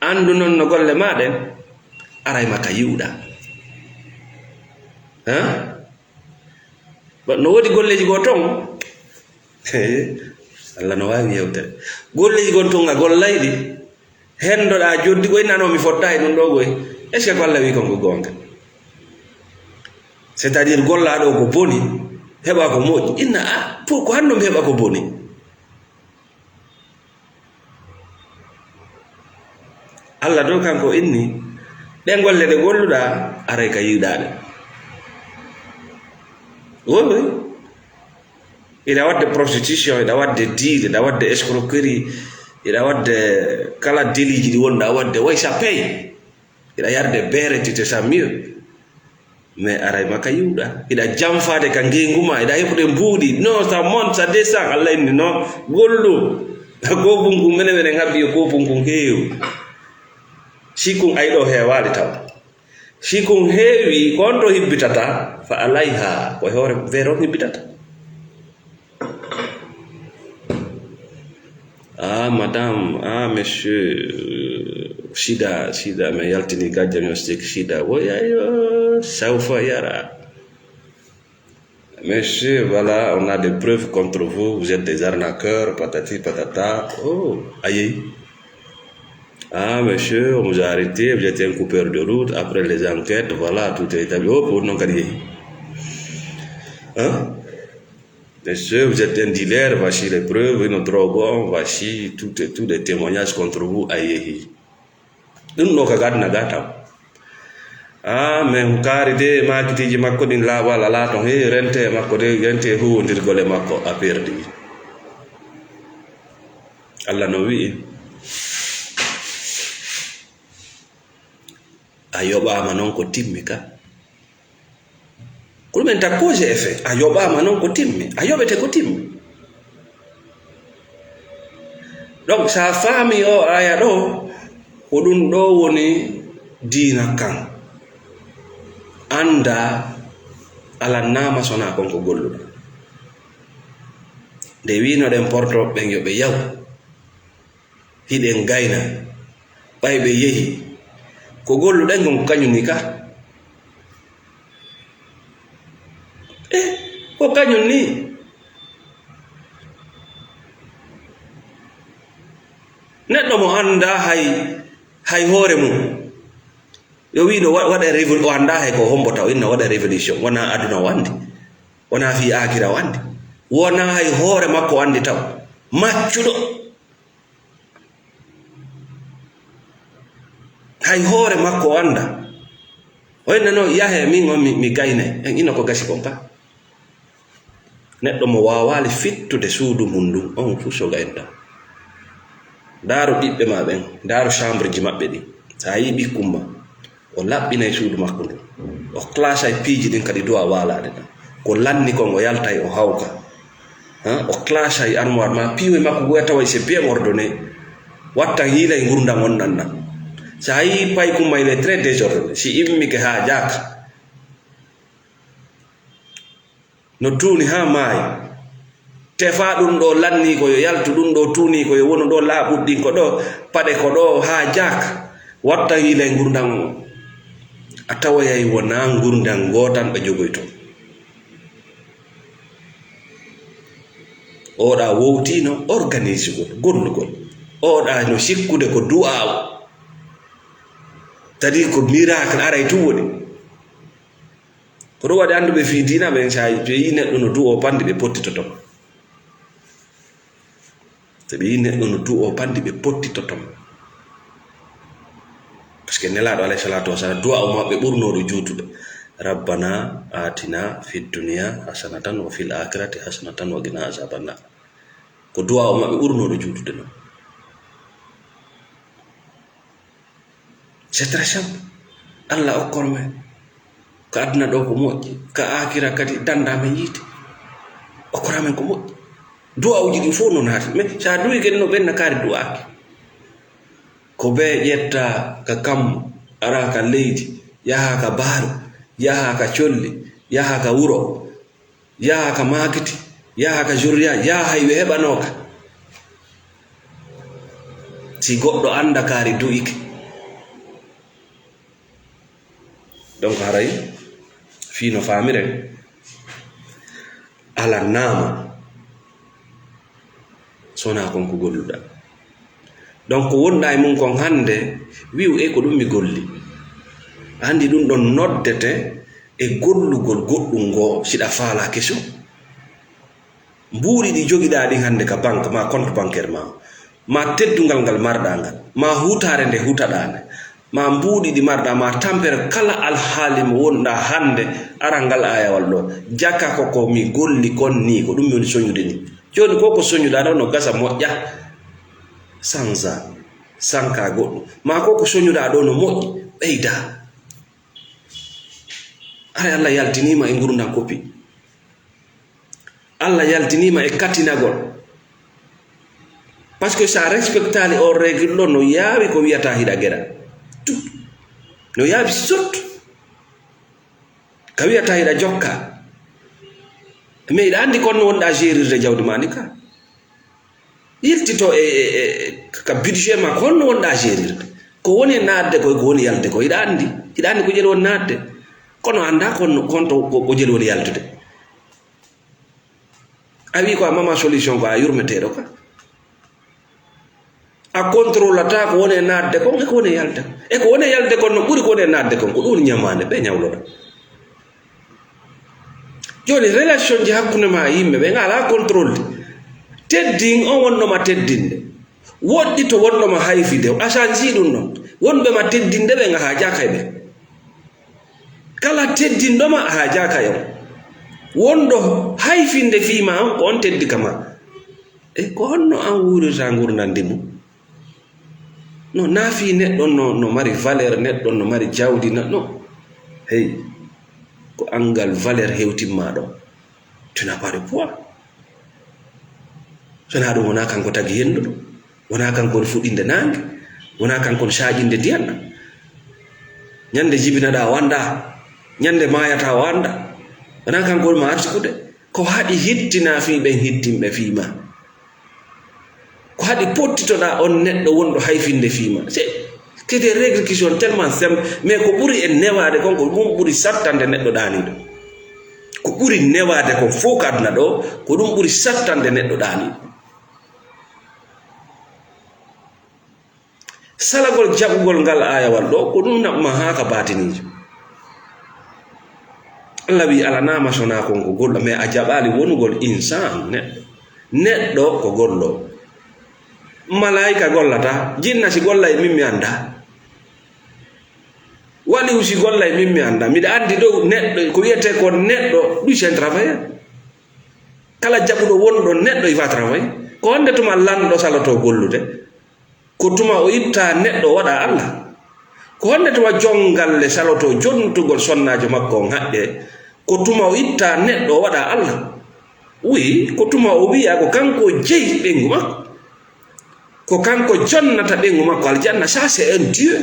Anndu non no golle ma ɗen aray ma ka yi'uɗa. Ha? Ba-, no woodi golleeji goo ton. Allah no waawi yewtere. Golleeji gon ton a gollay ɗi. Hendoɗaa joddi koy nano mi fottaay ɗum ɗo koy. Est-ce que ko Allah wi kon ko goonga? C'est-à-dire gollaa ɗo ko boni, heɓa ko moƴƴi. Inna, ah, po-, ko hanno mi heɓa ko boni. Allah dow kanko inni, ɗen golle ɗe golluɗaa, aray ka yiɗaaɗe. Woy, woy. Ina waɗde prostitution, ina waɗde deal, ina waɗde escroquerie, ina waɗde kala délitji ɗi wonɗaa waɗde, way sa paye. Ina yarde beere, tu te sens mieux. Mais aray ma ka yiwɗa. Ina jamfaade ka ngeengu ma, ina heɓude mbuuɗi. Non, ça monte, ça descend. Allah inni non, gollu. Ko bungu mene mene ngabbi yo ko bungu heewu. Si kun ay ɗo heewaali taw. Si kun heewi, ko on to hibbitata, fa alayha, ko e hoore feere on hibbitata. Ah, madame, ah, monsieur, sida, sida, mi yaltini gajjo mi hostiki sida. Woy, ayo, sawfa yara. Monsieur, voilà, on a des preuves contre vous, vous êtes des arnaqueurs, patati patata. Oh, aïe. Ah, monsieur, on vous a arrêté, vous êtes un coupeur de route. Après les enquêtes, voilà, tout est établi. Oh, pour non, kadi. Hein? Monsieur, vous êtes un dealer, voici les preuves, une drogue, voici tout, tous les témoignages contre vous. Aïe, aïe. Ɗum ɗo ka gadna ga taw. Ah, mais kaari de, maakitiiji makko ɗin laaɓal alaa ton. He, rente e makko de, rente e huwondirgol e makko, a perdi. Allah no wi'i, a yoɓaama non ko timmi ka. Ko ɗum en ta cause et effet. A yoɓaama non ko timmi. A yoɓete ko timmi. Donc, sa faami o aya ɗo, ko ɗum ɗo woni diina kan. Annda, ala naama sona kon ko golluɗa. Nde winoɗen porto ɓen yo ɓe yaw. Hiɗen gayna. Ɓay ɓe yehi. Ko golluɗen kon ko kañum ni ka. Eh, ko kañum ni. Neɗɗo mo annda hay, hay hoore mum. Yo wiino wa-, waɗa révo-, o annda hay ko hombo taw, inna waɗa révolution. Wona aduna o anndi. Wona fii akira o anndi. Wona hay hoore makko o anndi taw. Maccuɗo. Hay hoore makko o annda. O inna no, yahe, min on mi, mi gaynay. En ino ko gasi kon ka. Neɗɗo mo waawaali fittude suudu mum ndun, on fuu so gayno. Ndaaru ɓiɓɓe ma ɓen, ndaaru chambre ji maɓɓe ɗin. Sa yi'i ɓikkun ma, o laɓɓinay suudu makko ndun. O classay piiji ɗin kadi du'a waalaade ɗan. Ko lanni kon o yaltay o hawka. Ha? O classay armoire ma, piiwoy makko goya taway c'est bien ordonné. Wattan yiilay ngurndan on ɗan ɗan. Sa yi'i paykun ma il est très désordonné. Si immike haajaaka. No tuuni haa maayi. Tefaa ɗun ɗoo lannii ko yo yaltu, ɗun ɗoo tuunii ko yo wonu ɗoo, laaɓuɗi ɗin ko ɗoo, paɗe ko ɗoo, haajaaka. Wattan yiilay ngurndan on. A tawoyay wonaa ngurndan ngootan ɓe jogoytoo. Oɗa wowtiino organisugol, gollugol. Oɗa no sikkude ko du'aawu. C'est-à-dire ko miracle aray tun woni. Ko ɗum waɗi annduɓe fii diina ɓen, so a, so yi'i neɗɗo no du'oo panndi, ɓe pottitoto. So ɓe yi'i neɗɗo no du'oo panndi, ɓe pottitoto. Parce que Nelaaɗo alayhi salaatu wa salaam, du'aawu maɓɓe ɓurnooɗo juutude, "Rabbana atina fid dunya hasanatan wa fil akhirati hasanatan wa qina azaban nar." Ko du'aawu maɓɓe ɓurnooɗo juutude non. C'est très simple. Allah okkor men ko aduna ɗo ko moƴƴi, ka akira kadi danda men yiite. Okkora men ko moƴƴi. Du'aawuji ɗin fof no naati. Mais sa du'i kadi no ɓenna kaari du'aaki. Ko bee ƴetta ka kammu, ara ka leydi, yaha ka baaru, yaha ka colli, yaha ka wuro. Yaha ka maakiti, yaha ka zurriya, yaha hay ɓe heɓanooka. Si goɗɗo annda kaari du'ike. Donc haray, fii no faamiren, ala naama. So wonaa kon ko golluɗaa. Donc, ko wonɗaa e mum kon hannde, wi'u, "Ey, ko ɗum mi golli." Anndi ɗum ɗon noddete e gollugol goɗɗum ngoo, siɗa faalaa keso. Mbuuɗi ɗi jogiɗaa ɗin hannde ka banque, ma compte bancaire ma, ma teddungal ngal marɗaa ngal, ma huutaare nde huutaɗaa nde, ma mbuuɗi ɗi marɗaa, ma tampere, kala alhaali mo wonɗaa hannde, aran ngal aayawal ɗoo. Jaka ko ko mi golli kon nii, ko ɗum mi woni soñude nii. Jooni ko ko soñuɗaa ɗoo no gasa moƴƴa, sansa, sanka goɗɗum. Ma ko ko soñuɗaa ɗoo no moƴƴi, ɓeyda. Haray Allah yaltiniima e ngurndan koppi. Allah yaltiniima e katinagol. Parce que sa respectaali on règle ɗo, no yaawi ko wiyata hiɗa gera. Tout. No yaawi surtout. Ka wiyata hiɗa jokka. Mais hiɗa anndi kon no wonɗa gérirde jawdi ma ndi ka. Yiltito e, e, e, ka budget ma ko honno wonɗa gérirde. Ko woni e naatde koy, ko woni yalde koy. Hiɗa anndi. Hiɗa anndi ko jeli woni naatde. Kono annda kon, kon to, ko, ko jeli woni yaltude. A wi ko a mama solution ko a yurmeteeɗo ka. A contrôlata ko woni e naatde kon e ko woni e yalde kon. E ko woni e yalde kon no ɓuri ko woni e naatde kon. Ko ɗum woni ñamaande ɓe ñawloɗa. Jooni relation ji hakkunde ma e yimɓe ɓe ngalaa contrôle de. Teddin on wonno ma teddinde. Woɗɗi to wonno ma hayfide. A change ɗum ɗon. Wonɓe ma teddinde ɓe nga haajaaka e ɓe. Kala teddinɗo ma a haajaaka e on. Wonɗo hayfinde fii ma on ko on teddi ka ma. E ko honno an wuurirta ngurndan ndi mum? No, naa fii neɗɗo no, no mari valeur, neɗɗo no mari jawdi, na, no. Hey, ko angal valeur hewtimma ɗo. Tu n'as pas de poids. So naa ɗum wonaa kanko tagi henndu ɗo. Wonaa kanko woni fuɗɗinde naange. Wonaa kanko woni saaƴinde ndiyan ɗan. Ñande jibinaɗaa o anndaa. Ñande maayataa o anndaa. Wonaa kanko woni ma arsikude. Ko haɗi hittinaa fii ɓen hittinɓe fii ma? Ko haɗi pottitoɗaa on neɗɗo wonɗo hayfinde fii ma? C'est que des règles qui sont tellement simples, mais ko ɓuri en newaade kon, ko ɗum ɓuri sattande neɗɗo ɗaaniiɗo. Ko ɓuri newaade kon fof ka aduna ɗo, ko ɗum ɓuri sattande neɗɗo ɗaaniiɗo. Salagol jaɓugol ngal aayawal ɗo, ko ɗum naɓma haa ka baatiniijo. Allah wi alanaama sonaa kon ko gollo, mais a jaɓaali wonugol insaan, neɗɗo. Neɗɗo ko gollo. Malaayika gollata, jinna si golla e min mi annda. Waliyu si golla e min mi annda. Miɗa anndi ɗo neɗɗo, ko wiyetee ko neɗɗo, ɗum c'est un travailleur. Kala jaɓuɗo wonɗo neɗɗo, il va travailler. Ko honde tuma lanɗo saloto gollude? Ko tuma o itta neɗɗo o waɗa Allah. Ko honde tuma jongalle saloto jontugol sonnaajo makko on haqqe? Ko tuma o itta neɗɗo o waɗa Allah. Oui, ko tuma o wi'a ko kanko jeyi ɓeyngu makko. Ko kanko jonnata ɓeyngu makko aljanna, ça c'est un Dieu.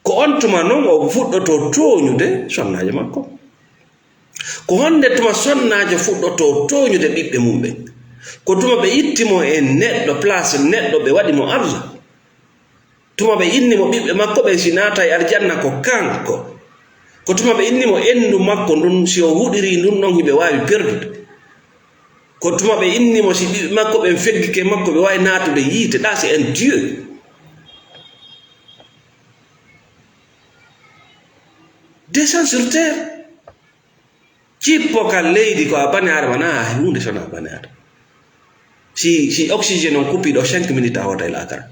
Ko on tuma non o fuɗɗoto tooñude sonnaajo makko. Ko honde tuma sonnaajo fuɗɗoto tooñude ɓiɓɓe mum ɓen? Ko tuma ɓe itti mo e neɗɗo, place neɗɗo, ɓe waɗi mo Allah. Tuma ɓe inni mo ɓiɓɓe makko ɓen si naata e aljanna ko kanko. Ko tuma ɓe inni mo endu makko ndun, si o huɗiri ndun ɗon hiɓe waawi perdude. Ko tuma ɓe inni mo si ɓiɓɓe makko ɓen feggike makko ɓe waawi naatude yiite. Ɗa c'est un Dieu. Descend sur terre. Cippo ka leydi ko a bani Adama, na a huunde sona bani Adama. Si, si oxygène on kupi ɗo cinq minutes a hoota e laakara.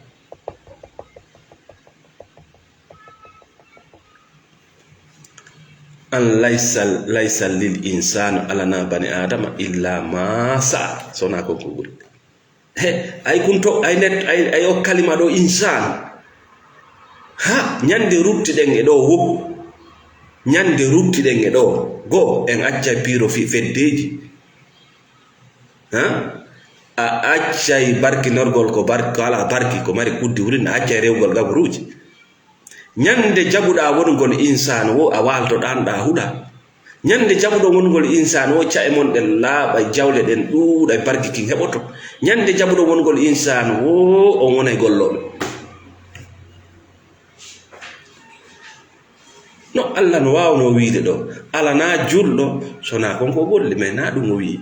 An laysa, laysa lil insanu, alana bani Adama illa ma sa'a, sona ko ko ɓuri. He, ay kunto, ay net, ay, ay o kalima ɗo insaan. Ha, ñande ruttiɗen e ɗo wo. Ñande ruttiɗen e ɗo. Go, en accay piiro fi feddeeji. Ha? A accay barkinorgol ko bar-, ko alaa barki, ko mari kuddi wurin, a accay rewgol gaburuuji. Ñande jaɓuɗaa wonugol insaan wo, a waaltoɗaan ɗa huɗa. Ñande jaɓuɗon wonugol insaan wo, ca'e mon ɗen laaɓa, jawle ɗen ɗuuɗa, barki kin heɓoto. Ñande jaɓuɗon wonugol insaan wo, on wonay gollooɓe. No Allah no waawnoo wiide ɗo, alanaa julɗo, sonaa kon ko golli, mais naa ɗum o wi'i.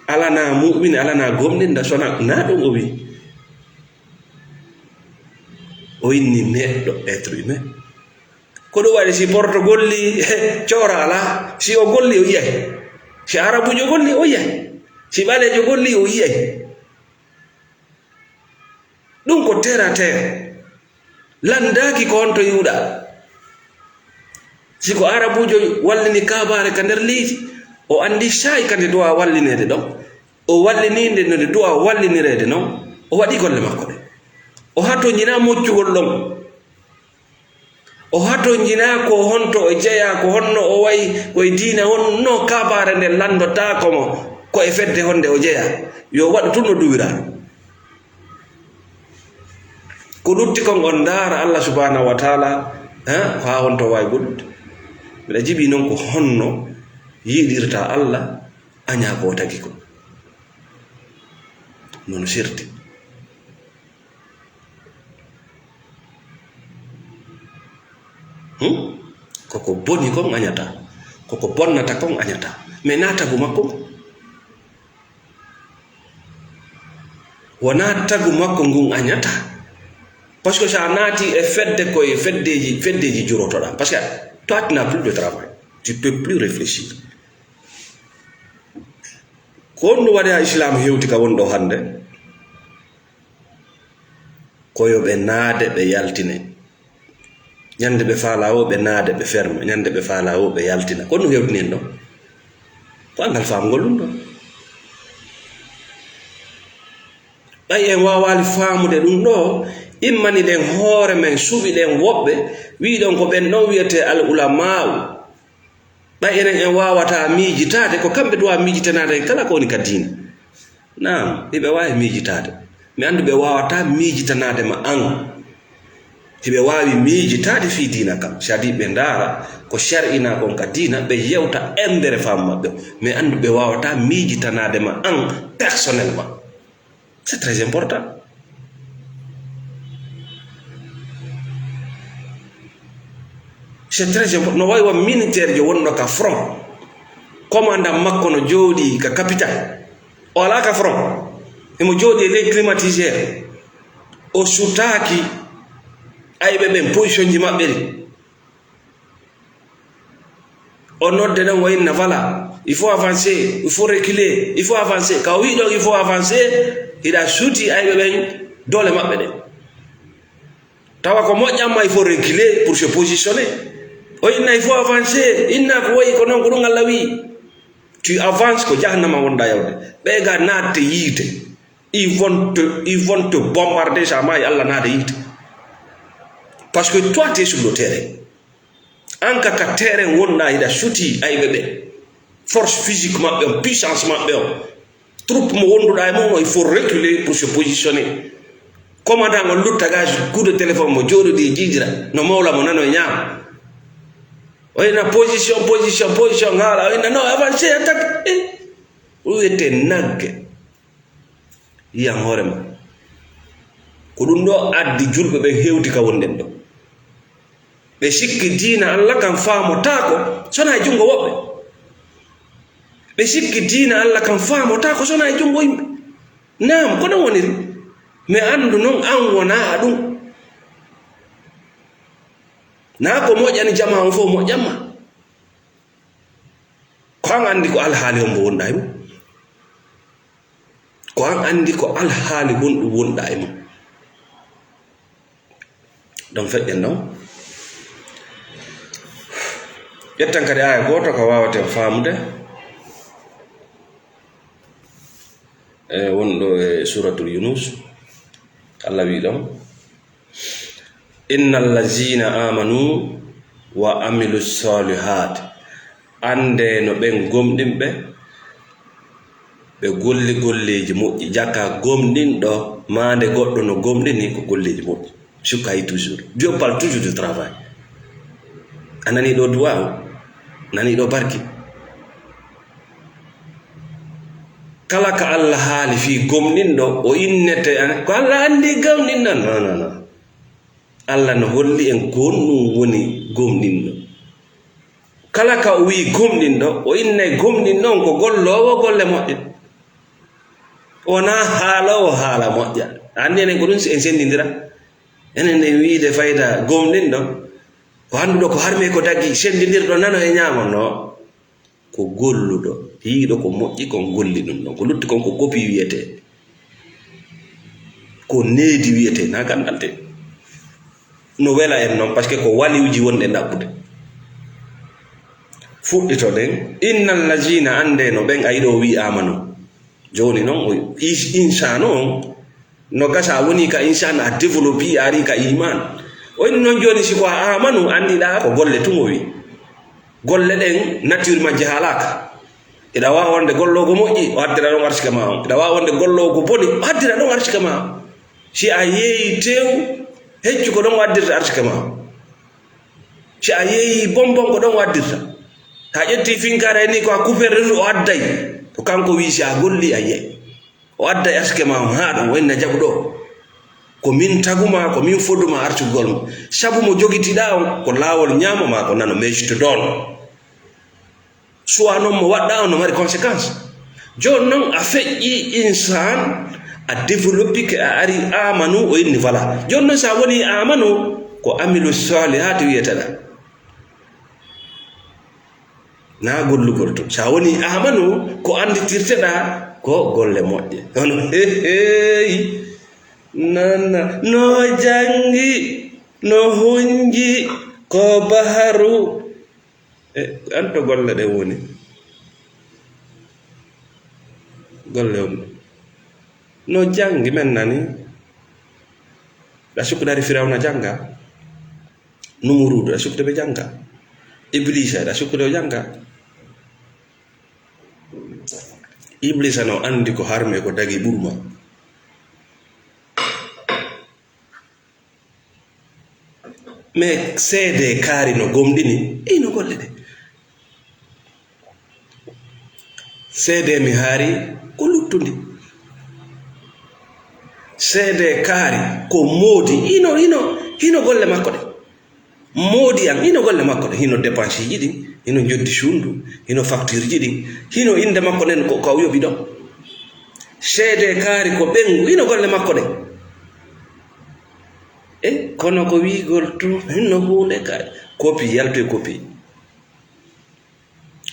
Alanaa mu'mini, alanaa gomɗinɗo, sonaa, naa ɗum o wi'i. O inni neɗɗo, être humain. Ko ɗum waɗi si porto golli, coora alaa. Si o golli, o yi'ay. Si arabujo golli, o yi'ay. Si ɓaleejo golli, o yi'ay. Ɗum ko terre à terre. Lanndaaki ko honto iwɗaa. Si ko arabujo wallini kaabaare ka nder leydi, o anndi saa'i ka nde duwaa wallineede ɗon. O wallinii nde no nde duwaa wallinireede non, o waɗi golle makko ɗe. O hatonjinaa moccugol ɗon. O hatonjinaa ko honto o jeyaa, ko honno o wayi, ko e diina honno kaabaare nden lanndotaako mo, ko e fedde honde o jeyaa. Yo waɗu tun no duwiraa. Ko lutti kon on ndaara Allah subhanahu wa taala, ha, haa honto waawi goɗɗude. Miɗa jiɓi non ko honno yiɗirta Allah, añaa ko o tagi ko. Nono sirti. Hmm? Koko boni kon añata. Koko bonnata kon añata. Mais na tagu makko. Wonaa tagu makko ngun añata. Parce que so a naati e fedde, ko e feddeeji, feddeeji jurotoɗaa. Parce que toi, tu n'as plus de travail. Tu peux plus réfléchir. Ko honɗum waɗi haa Islam hewti ka woni ɗo hannde? Ko yo ɓe naade, ɓe yaltine. Ñande ɓe faalaa woo, ɓe naade, ɓe ferma. Ñande ɓe faalaa woo, ɓe yaltina. Ko honɗum hewtini en ɗo? Ko anngal faamugol ɗum ɗo. Ɓay en waawaali faamude ɗum ɗo, immani ɗen hoore men, suɓi ɗen woɓɓe, wi'i ɗon ko ɓen ɗon wi'etee al ulama'u. Ɓay enen en waawataa miijitaade, ko kamɓe duwaa miijitanaade en kala ko woni ka diina. Naam, hiɓe waawi miijitaade. Mi anndu ɓe waawataa miijitanaade ma an. Hiɓe waawi miijitaade fii diina kan. C'est-à-dire ɓe ndaara ko shar'inaa kon ka diina, ɓe yewta embere faamu maɓɓe on. Mais anndu ɓe waawataa miijitanaade ma an personnellement. C'est très important. C'est très important. No wayi wa militaire jo wonɗo ka front. Commandant makko no jooɗii ka capitale. O alaa ka front. Himo jooɗii e ley climatiseur. O sutaaki ayɓe ɓen position ji maɓɓe ɗin. O nodde ɗon, o inna, voilà, il faut avancer, il faut reculer, il faut avancer. Ka o wi'i ɗon, il faut avancer, hiɗa suti ayɓe ɓen doole maɓɓe ɗen. Tawa ko moƴƴan ma, il faut reculer pour se positionner. O inna, il faut avancer, inna ko wayi ko non, ko ɗum Allah wi'i. Tu avances, ko jahannama wonɗaa yawde. Ɓe ga naatte yiite. Ils vont te, ils vont te bombarder, sa maayi, Allah naada yiite. Parce que toi, tu es sur le terrain. An ka, ka terrain wonɗaa, hiɗa suti ayɓe ɓe. Force physique maɓɓe on, puissance maɓɓe on. Troupe mo wonduɗaa e mum on, il faut reculer pour se positionner. Commandant on lutta ga, coup de téléphone mo jooɗodii e jiijira, no mawla mo nano e ñaama. O inna position, position, position, haala. O inna non, avancer, attaque. Eh, ɗum wiyetee nagge. Yiyan hoore ma. Ko ɗum ɗo addi julɓe ɓen hewti ka wonɗen ɗo. Ɓe sikki diina Allah kan faamotaako, sonaa e junngo woɓɓe. Ɓe sikki diina Allah kan faamotaako, sonaa e junngo yimɓe. Naam, ko non woniri. Mais anndu non, an wonaa ɗum. Naa ko moƴƴani jamaa on fof moƴƴan ma. Ko an anndi ko alhaali hombo wonɗaa e mum. Ko an anndi ko alhaali honɗum wonɗaa e mum. Ɗon feƴƴen ɗon. Ƴettan kadi aaya gooto ka waawaten faamude. E wonɗo e Suuratul Yunus, Allah wi'i ɗon, "Innal laziina aamanu wa amilu saalihaat." Anndee no ɓen gomɗinɓe, ɓe golli golleeji moƴƴi. Jaka gomɗinɗo, maande goɗɗo no gomɗini ko golleeji moƴƴi. Suka yi toujours. Dieu parle toujours du travail. A nanii ɗo duwaaw? Nanii ɗo barki? Kala ka Allah haali fii gomɗinɗo, o innete, an-, ko Allah anndi gomɗinɗo? Non, non, non. Allah no holli en ko honɗum woni gomɗinɗo. Kala ka o wi'i gomɗinɗo, o innay gomɗinɗo on ko golloowo golle moƴƴe. Wonaa haaloowo haala moƴƴa. A anndi enen ko ɗum en senndindira. Enen en wi'ude fayda gomɗinɗo, ko annduɗo ko harmi ko daggi, senndindirɗo nano e ñaamo, no. Ko golluɗo, yi'iɗo ko moƴƴi kon golli ɗum ɗon. Ko lutti kon ko kopi wiyetee. Ko needi wiyetee, na gandal te. No wela en non, parce que ko waliwji wonɗe ɗaɓɓude. Fuɗɗitoɗen, innal laziina, anndee no ɓen, ayi ɗo wi'i aamanu. Jooni non, o is-, insaanu on, no gasa a woni ka insaanu, a développé, a ari ka iman. O inni non jooni, si ko a aamanu, anndiɗaa ko golle tun o wi. Golle ɗen, nature majje haalaaka. Iɗa waawi wonde golloowo ko moƴƴi, o addira ɗon arsike ma on. Iɗa waawi wonde golloowo ko boni, o addira ɗon arsike ma on. Si a yeeyi tew, heccu ko ɗon o addirta arsike ma on. Si a yeeyi bonbon, ko ɗon o addirta. Sa ƴetti finkaare ni, ko a coupeur de, o adday. Ko kanko wi, si a golli, a yeeyi. O adday arsike ma on haa ɗon, o inna jaɓu ɗo. Ko min taguma, ko min foduma arsugol mo. Sabu mo jogitiɗaa on, ko laawol ñaamo ma, ko nano, mais je te donne. Soit noon mo waɗɗa on no mari conséquence. Jooni noon a feƴƴi insan, a développike, a ari amanu, o inni voilà. Jooni noon so a woni amanu, ko amilu salihati wiyeteɗa. Na gollugol tun. So a woni amanu, ko annditirteɗa ko golle moƴƴe. Hono, heheyi, nana, no janngi, no hunji, ko baharu. E, an to golle ɗen woni? Golle on. No janngi men nani. Ɗa sukkude hari Firawna jannga. Numuruudu, ɗa sukkude ɓe jannga. Iblisa, ɗa sukkude o jannga. Iblisa no anndi ko harmi e ko dagi ɓurma. Mais seede kaari no gomɗini, ino golle ɗe. Seede mi haari ko luttundi. Seede kaari ko moodi, ino, ino, ino golle makko ɗe. Moodi an, hino golle makko ɗen, hino dépense ji ɗin, hino njoddi suundu, hino facture ji ɗin, hino innde makko nden ko, ko o yoɓi ɗon. Seede kaari ko ɓengu, hino golle makko ɗen. E kono ko wiigol tun, hino huunde ka, kopi, yaltu e kopi.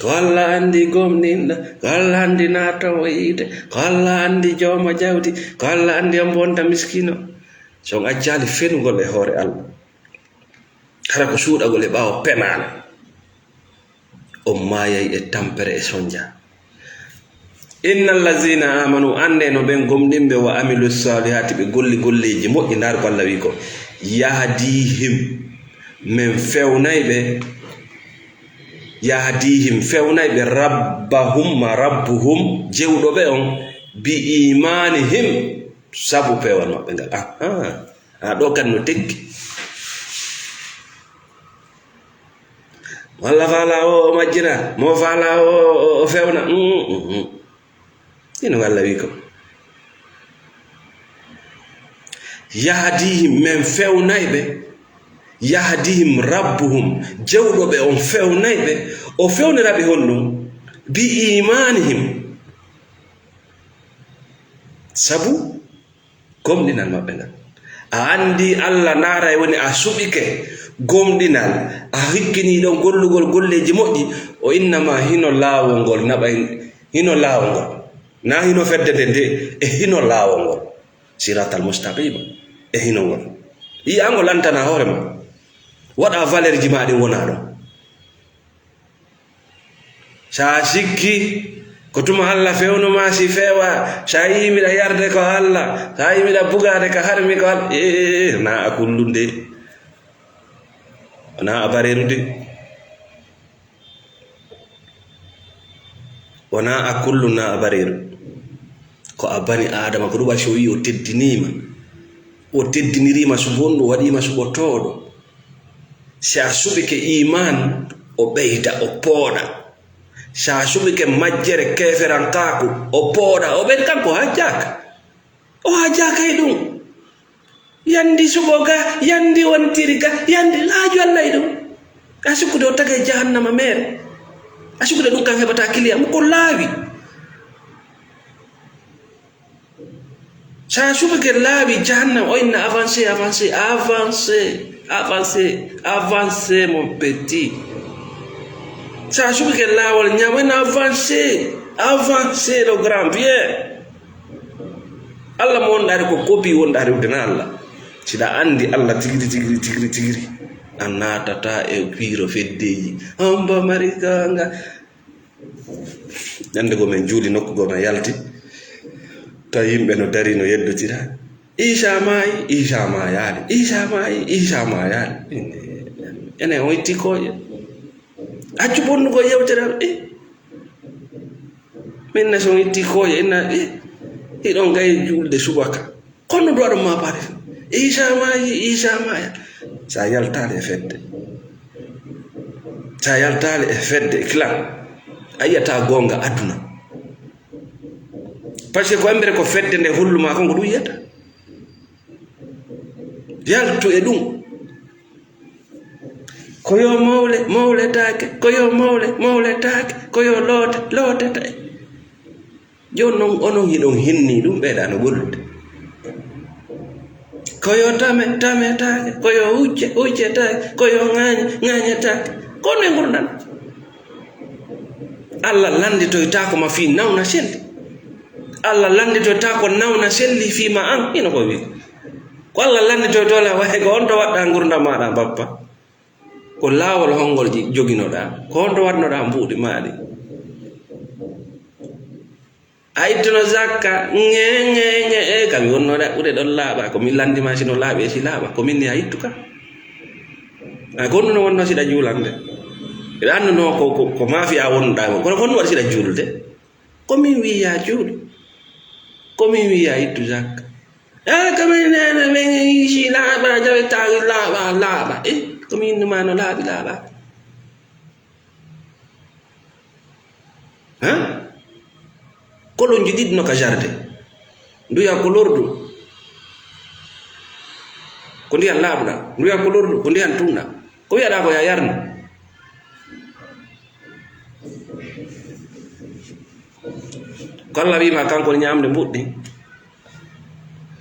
Ko Allah anndi gomɗinɗo, ko Allah anndi naatowo yiite, ko Allah anndi jooma jawdi, ko Allah anndi on bonta miskino. So on accaali fenugol e hoore Allah. Hara ko suuɗagol e ɓaawo penaale. On maayay e tampere e sonja. Inna allazina amanu, annde no ɓen gomɗinɓe, wa amilu salihati, ɓe golli golleeji moƴƴi, ndaar ko Allah wi ko, yahdihim, men fewnay ɓe, yahdihim, fewnay ɓe, rabbahum, ma rabbuhum, jewɗo ɓe on, bi imanihim, sabu peewal maɓɓe ngal. Aha. Ha ɗo kan no tekki. Mo Allah faala o, o majjina. Mo faala o, o, o fewna. Mm, mm, mm. Ino Allah wi ko. Yahdihim, men fewnay ɓe. Yahdihim rabbuhum, jewɗo ɓe on fewnay ɓe. O fewnira ɓe honɗum? Bi imanihim. Sabu gomɗinal maɓɓe ngal. A anndi Allah ndaaray woni a suɓike gomɗinal, a hikkinii ɗon gollugol golleeji moƴƴi, o innama hino laawol ngol naɓay, hino laawol ngol. Na hino fedde nde nde, e hino laawol ngol. Siratal mustaqima, e hino ngol. Yi'a ngol lantana hoore ma. Waɗa valeur ji ma ɗin wona ɗon. Sa sikki ko tuma Allah fewnuma, si fewa, sa yi miɗa yarde ko Allah, sa yi miɗa bugade ka harmi ko Allah, eh, na a kullunde, na a barerude. Wona a kullu na a bareeru. Ko a bani Aadama, ko ɗum waɗi si o wi'i o teddiniima. O teddiniriima suɓo, on ɗum waɗiima suɓotooɗo. Si a suɓike iman, o ɓeyda, o pooɗa. Si a suɓike majjere keeferankaaku, o pooɗa, o ɓeyda, kanko hajjaaka. O haajaaka e ɗum. Yandi suɓo ga, yandi wontiri ga, yandi laaju Allah e ɗum. A sikkude o tagay jahannama mere. A sikkude ɗum kan heɓata kiliya mo ko laawi. Sa suɓike laawi jahannama, o inna avancé, avancé, avancé, avancé, avancé, mon petit. Sa suɓike laawol ñaama, o inna avancé, avancé, le grand, viens. Allah mo wonɗa ari ko kopi wonɗa ari wudena Allah. Siɗa andi Allah tigiri, tigiri, tigiri, tigiri. A naatata e piiro feddeji. Hamba mari ganga. Ñande go men juuli nokku go men yalti. Tawi yimɓe no dari no yeddotira. Isa maayi, Isa maayaali. Isa maayi, Isa maayaali. Enen on itti kooƴe. Accu bonnugol yewtere am. Eh. Min na so on itti kooƴe, inna, eh, hiɗon gay juulde subaka. Kono ɗum waɗan ma paari. Isa maayi, Isa maaya. Sa yaltaali e fedde. Sa yaltaali e fedde, e clan. A yiyata goonga aduna. Parce que ko embere ko fedde nde holluma kon ko ɗum yiyata. Yaltu e ɗum. Ko yo mawle, mawletaake, ko yo mawle, mawletaake, ko yo loote, lootetaake. Jooni noon, onon hiɗon hinni ɗum, ɓeyɗa no gollude. Ko yo tame, tametaake, ko yo hucce, huccetaake, ko yo ŋaañe, ŋaañetaake. Ko non en ngurndan. Allah lannditoytaako ma fii nawna selli. Allah lannditoytaako nawna selli fii ma an, hino ko wi'i. Ko Allah lannditoytoo la, wayi ko on to waɗɗa ngurndan maaɗa, bappa. Ko laawol honngol ji-, joginoɗaa? Ko honto waɗnoɗaa mbuuɗi maaɗi? A ittuno zakka, ŋe, ŋe, ŋe, e, kam wonno ɗaɓɓude ɗon laaɓa, ko min lanndima si no laaɓi e si laaɓa, ko min ni a ittu ka. A, ko honɗum wonno siɗa juulande? Ɓe annduno ko, ko, ko maafiya wonnoɗaa, kono ko honɗum waɗi siɗa juulde? Ko min wi'i yaa juulu. Ko min wi'i yaa ittu zakka. Eh, ko min nene, min yiisi laaɓa, jawe tawi laaɓa, laaɓa. Eh, ko min innuma no laaɓi, laaɓa. Hein? Kolonji ɗiɗi no ka jardin. Nduya ko lordu. Ko ndiyan laaɓuɗa. Nduya ko lordu, ko ndiyan tuuna. Ko wi'aɗaa ko yaa yarnu. Ko Allah wi'i ma kanko woni ñaamde mbuuɗi.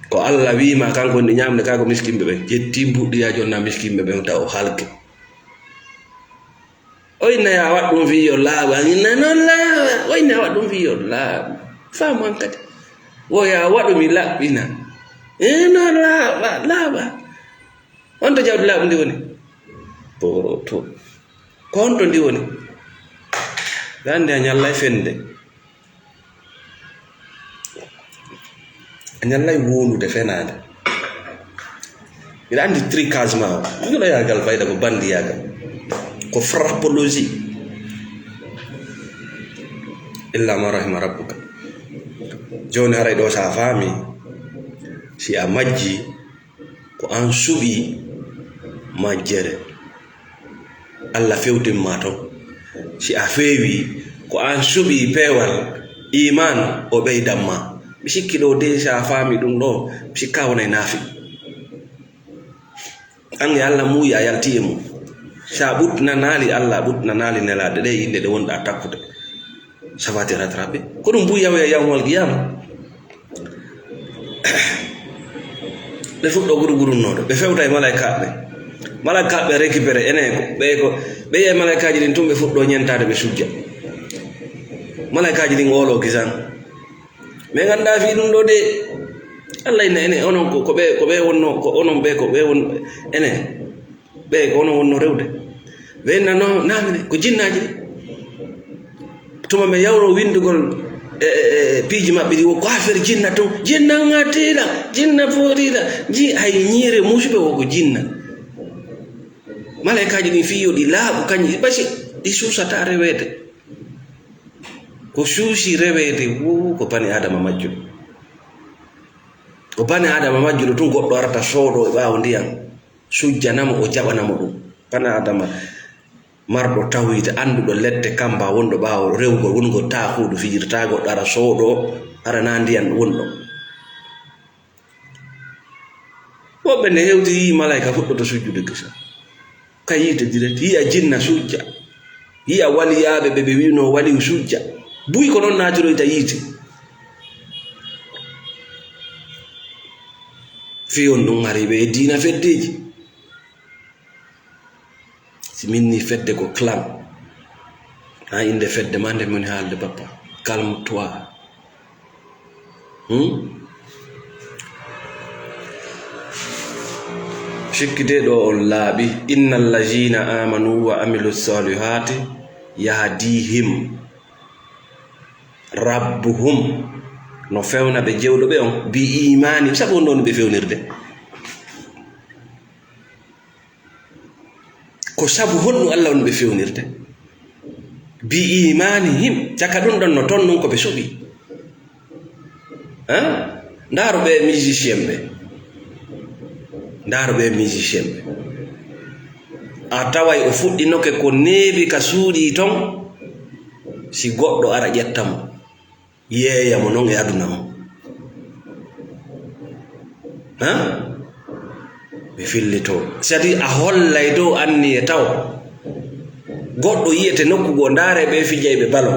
Ko Allah wi'i ma kanko woni ñaamde, kaa ko miskinɓe ɓen. Ƴetti mbuuɗi yaa jonna miskinɓe ɓen taw halke. O inna yaa waɗ ɗum fii yo laaɓa, an inna non laaɓa. O inna yaa waɗ ɗum fii yo laaɓa. Faamu an kadi. Wo yaa waɗu mi laɓɓina. E non laaɓa, laaɓa. On to jawdi laaɓundi woni? Poroto. Ko honto ndi woni? Ɓe anndi a ñallay fende. A ñallay wondude fenaande. Mbiɗa anndi tricage ma o. Ngilo yaagal fayda ko bandiyaagal. Ko frappologie. Illa ma rahima rabbuka. Jooni haray ɗo sa faami, si a majji, ko an suɓi majjere. Allah fewtin ma ton. Si a feewi, ko an suɓi peewal, iman, o ɓeydan ma. Mi sikki ɗo de, si a faami ɗum ɗo, mi sikka wonay naafi. An e Allah muuyi a yalti e mum. Si a ɓutnanaali Allah, a ɓutnanaali nelaaɗe ɗe, innde ɗe wonɗa takkude. Ça va te rattraper. Ko ɗum buy yahoya yawmal qiyama. Ɓe fuɗɗo guru gurunnooɗo. Ɓe fewta e malaykaaɓe ɓe. Malaykaaɓe ɓe récupéré ene ko. Ɓe ko, ɓe yi'a malaykaaji ɗin tun ɓe fuɗɗo ñentaade ɓe sujja. Malaykaaji ɗin oolo kisan. Min nganndaa fii ɗum ɗo de. Allah inna ene onon ko, ko ɓe, ko ɓe wonno, ko onon ɓe, ko ɓe won, ene. Ɓe ko onon wonno rewde. Ɓe inna no, naamine, ko jinnaaji ɗi. Tuma ɓe yawro winndugol e, e, e, piiji maɓɓe ɗi, wo ko affaire jinna tun. Jinna ŋatiiɗa, jinna footiiɗa. Ji, hay ñiire muusuɓe wo ko jinna. Malaykaaji ɗin fii yo ɗi laaɓu, kañi ɗi ɓasi, ɗi suusata reweede. Ko suusi reweede woo ko bani Aadama majjuɗo. Ko bani Aadama majjuɗo tun goɗɗo arata sooɗo e ɓaawo ndiyan, sujjana mo, o jaɓana mo ɗum. Bani Aadama marɗo tawhid, annduɗo ledde kamba wonɗo ɓaawo rewgol, wonugol taakuuɗo fijirta goɗɗo ara sooɗo, ara na ndiyan wonɗo. Woɓɓe nde hewti yi'i malaika fuɗɗoto sujjude kisa. Ka yiite direct, yi'a jinna sujja. Yi'a waliyaaɓe ɓe ɓe wi'unoo waliyu sujja. Buy ko non naatiroyta yiite. Fii on ɗum hari ɓe e diina feddeeji. Si min ni fedde ko clan. Ha innde fedde ma nde min haalde bappa. Calme-toi. Hmm? Sikkitee ɗo on laaɓi. Inna allazina amanu wa amilu salihati yahdihim rabbuhum. No fewna ɓe jewɗo ɓe on. Bi imani. Sabu on ɗon ɓe fewnirde. Ko sabu honɗum Allah woni ɓe fewnirde? Bi imanihim, caka ɗum ɗon no ton nun ko ɓe suɓi. Hein? Ndaaru ɓe musicien ɓe. Ndaaru ɓe musicien ɓe. A taway o fuɗɗinoke ko neeɓi ka suuɗi ton, si goɗɗo ara ƴetta mo. Yeeya mo non e aduna on. Ha? Fillitoo. Si a hollay dow anniye taw, goɗɗo yi'ete nokku goo, ndaaree ɓee fijayɓe balo.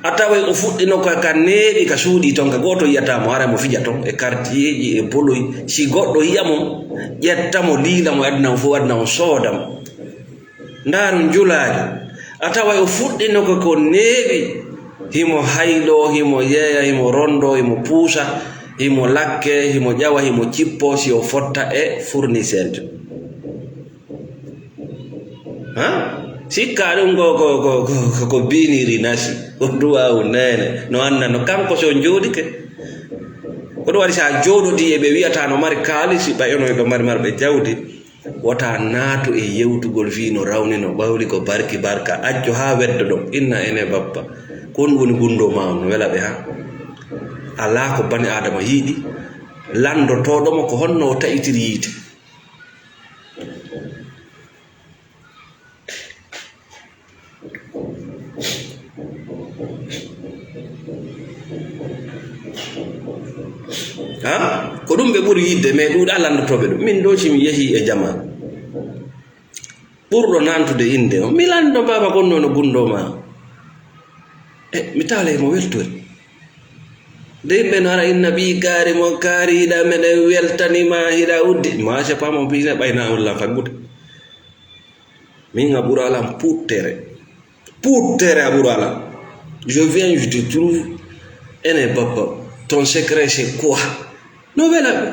A taway o fuɗɗino ka, ka neeɓi, ka suuɗii ton, ka gooto yi'ataa mo, haray mo fija ton e kartiyeeji, e boloy. Si goɗɗo yi'a mo, ƴetta mo, liila mo e aduna on fow, aduna on sooda mo. Ndaaru njulaari. A taway o fuɗɗino ko, ko neeɓi. Himo hayloo, himo yeeya, himo rondoo, himo puusa, himo lakkee, himo ƴawa, himo cippoo si o fotta e fournisseur. Ha? Sikkaa ɗum ko, ko, ko, ko, ko, ko biiniri nasi. Ko duwaawu neene. No annda no kanko si o jooɗike. Ko ɗum waɗi si a jooɗodii e ɓe wi'ata no mari kaalisi, ɓay ono e ɓe mari marɓe jawdi. Wota naatu e yewtugol fii no rawni, no ɓawli, ko barki barka. Accu haa weddo ɗon. Inna ene bappa. Ko on woni gunndoo maa on, no wela ɓe haa. Alaa ko bani Aadama yiɗi. Lanndotooɗo mo ko honno o taƴitiri yiite. Ha? Ko ɗum ɓe ɓuri yiɗde, mais ɗuuɗaa lanndotooɓe ɗum. Min ɗoo, si mi yehii e jamaa, ɓurɗo nantude innde on, mi lanndo baaba kon no gunndoo maa. E, mi taalay mo weltoy. De yimɓe no ara inna ɓii gaari mo kaari, hiɗa meɗen weltani ma, hiɗa uddi. Moi, c'est pas mon business, ɓay na on lan faggude. Min a ɓura lan puuttere. Puuttere a ɓura lan. Je viens, je te trouve. Ene bappa, ton secret c'est quoi? No wela ɓe.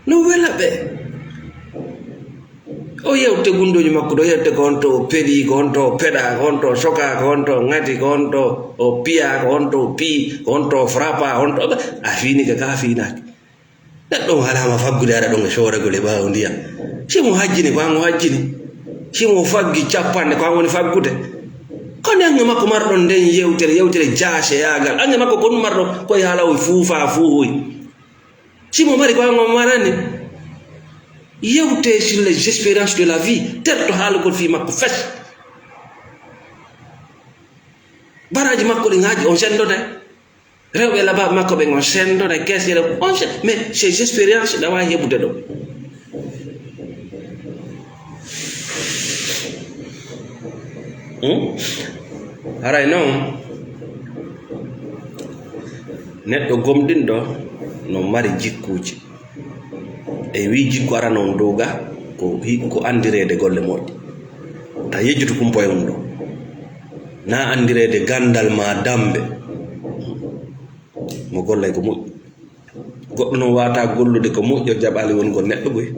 No wela ɓe. O yewte gunndooji makko ɗo, yewte ko honto o peɗii, ko honto o peɗaa, ko honto o sokaa, ko honto o ŋati, ko honto o piyaa, ko honto o pii, ko honto o frappa, honto a fiinike ka a fiinaaki. Neɗɗo mo halaama faggude ara ɗon e sooragol e ɓaawo ndiyam. Si mo hajjini, ko an o hajjini. Si mo faggi capanɗe, ko an woni faggude. Kono ange makko marɗon nden yewtere, yewtere jaaseyaagal. Ange makko ko ɗum marɗon, ko e haala o fuufa fuuhoy. Si mo mari, ko an o marani. Yewte sur les expériences de la vie, terto haalugol fii makko fes. Baraaji makko ɗin haaji on senndode. Rewɓe labaaɓe makko ɓen on senndode, kees ɗe on sen-, mais ces expériences ɗa waawi heɓude ɗo. Hmm? Haray non, neɗɗo gomɗinɗo no mari jikkuuji. E wi jikku arano on dow ga, ko hi-, ko anndireede golle moƴƴe. Ta yejjutu kumpa e on ɗo. Na anndireede ganndal maa dammbe. Mo gollay ko moƴƴi. Goɗɗo non waata gollude ko moƴƴo, jaɓaali wongol neɗɗo boy.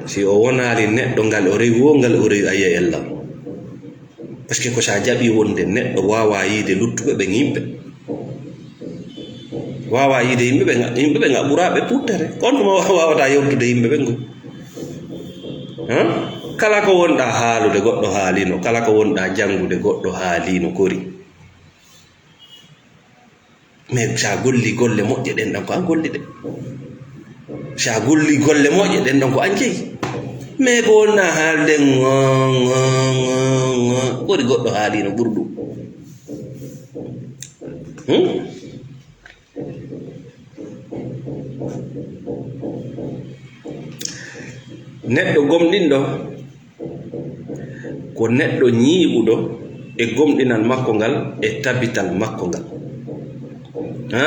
Si o wonaali neɗɗo ngal o rewi wo, ngal o rewi a yi'ay ella. Parce que ko sa jaɓi wonde neɗɗo waawa yiide luttuɓe ɓen yimɓe. Waawa yiide yimɓe ɓe nga-, yimɓe ɓe nga ɓuraaɓe puuttere. Kono tuma wa-, waawata yewtude yimɓe ɓen goo. Han? Kala ko wonɗaa haalude goɗɗo haaliino, kala ko wonɗaa janngude goɗɗo haaliino kori. Mais sa golli golle moƴƴe ɗen ɗon ko an golli ɗe. Sa golli golle moƴƴe ɗen ɗon ko an jeyi. Mais ko wonna haalde ngo, ngo, ngo, ngo. Kori goɗɗo haaliino ɓurɗum. Hmm? Neɗɗo gomɗinɗo ko neɗɗo ñiiɓuɗo e gomɗinal makko ngal e tabital makko ngal. Ha?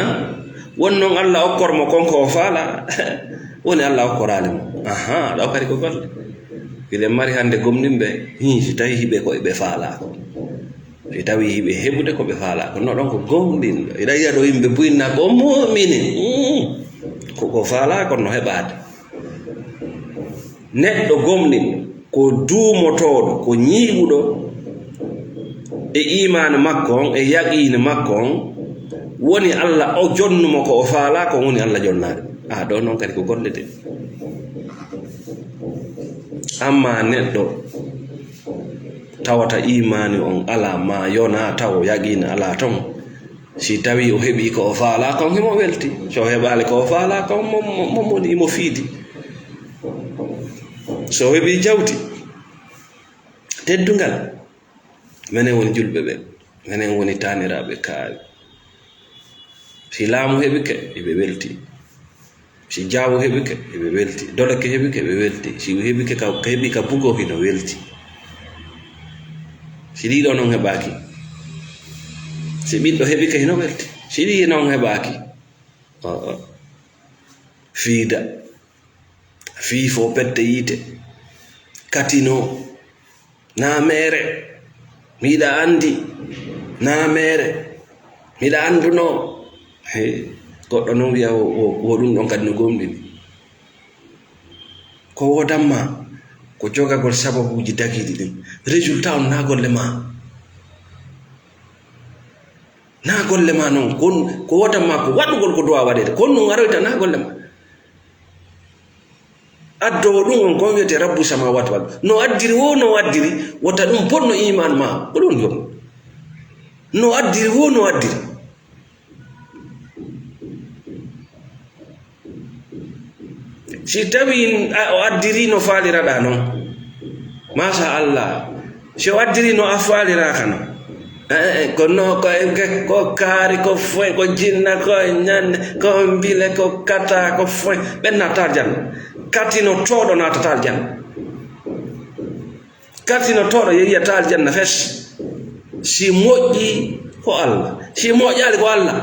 Won non Alla okkor mo kon ko o faala, woni Alla okkoraali mo. Aha, ɗo kadi ko golle. Hiɗen mari hannde gomɗinɓe, hin, si tawi hiɓe ko ɓe faala ko. Si tawi hiɓe heɓude ko ɓe faala ko, no ɗon ko gomɗinɗo. Hiɗa yi'a ɗo yimɓe buyinna ko mu'mini. Mm. Ko, ko faala ko no heɓaade. Neɗɗo gomɗinɗo ko duumotooɗo, ko ñiiɓuɗo e iimaani makko on, e yaqiini makko on, woni Alla o jonnu mo ko o faala ko woni Alla jonnaade. A ɗo non kadi ko golle de. Amma neɗɗo tawata iimaani on alaa, ma yonaa taw yaqiini alaa ton, si tawi o heɓi ko o faala kon, himo welti. So o heɓaali ko o faala kon, mo, mo, mo moni imo fiidi. So o heɓi jawdi, teddungal, menen woni julɓe ɓe, menen woni taaniraaɓe kaawi. Si laamu heɓike, iɓe welti. Si jaawo heɓike, eɓe welti. Doleke heɓike, eɓe welti. Si heɓike ka, ka heɓi ka bugo, hino welti. Si ɗiɗo non heɓaaki, si ɓiɗɗo heɓike, hino welti. Si ɗiɗi non heɓaaki, o, o. Fiida. Fiifo, pette yiite. Katino. Naa meere. Mi yiɗa anndi. Naa meere. Miɗa annduno. He, goɗɗo non wi'a wo, wo, wo ɗum ɗon kadi no gomɗini. Ko woodamma, ko jogagol sababuuji dagiiɗi ɗin. Résultat on naa golle ma. Naa golle ma non. Kon, ko woodamma ko waɗugol ko duwa waɗeede. Kon non aroyta naa golle ma. Addoowo ɗum on kon wi'etee Rabbu Samawati wal. No addiri wo, no addiri, wota ɗum bonno iimaan ma. Ko ɗum jom. No addiri wo, no addiri. Si tawi a, o addiri no faaliraɗaa non, masha Allah. Si o addiri no a faaliraaka non, eh, eh, ko no, ko, ko kaari, ko foy, ko jinna, ko ñande, ko mbile, ko kata, ko foy, ɓen naata aljanna. Katino tooɗo naatata aljanna. Katino tooɗo yeeyata aljanna fes. Si moƴƴi ko Allah, si moƴƴaali ko Allah.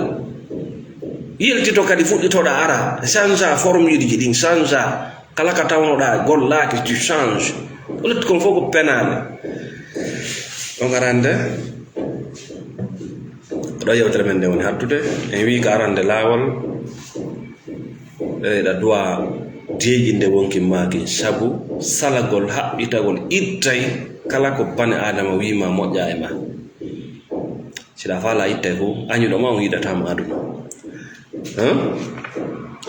Yiltito kadi fuɗɗitoɗa ara, change formule ji ɗin, change kala ka tawnoɗa gollaaki, tu change. Ko lutti kon fof ko penaale. On arande, ko ɗo yewtere men nde woni hattude. En wii ko arande laawol, eɗa duwa deeƴinde wonki maaki, sabu salagol, haɓɓitagol, ittay kala ko bani Aadama wiima moƴƴa e ma. Si ɗa faala ittay fof, añuɗo ma on yiɗataama aduna. Hein?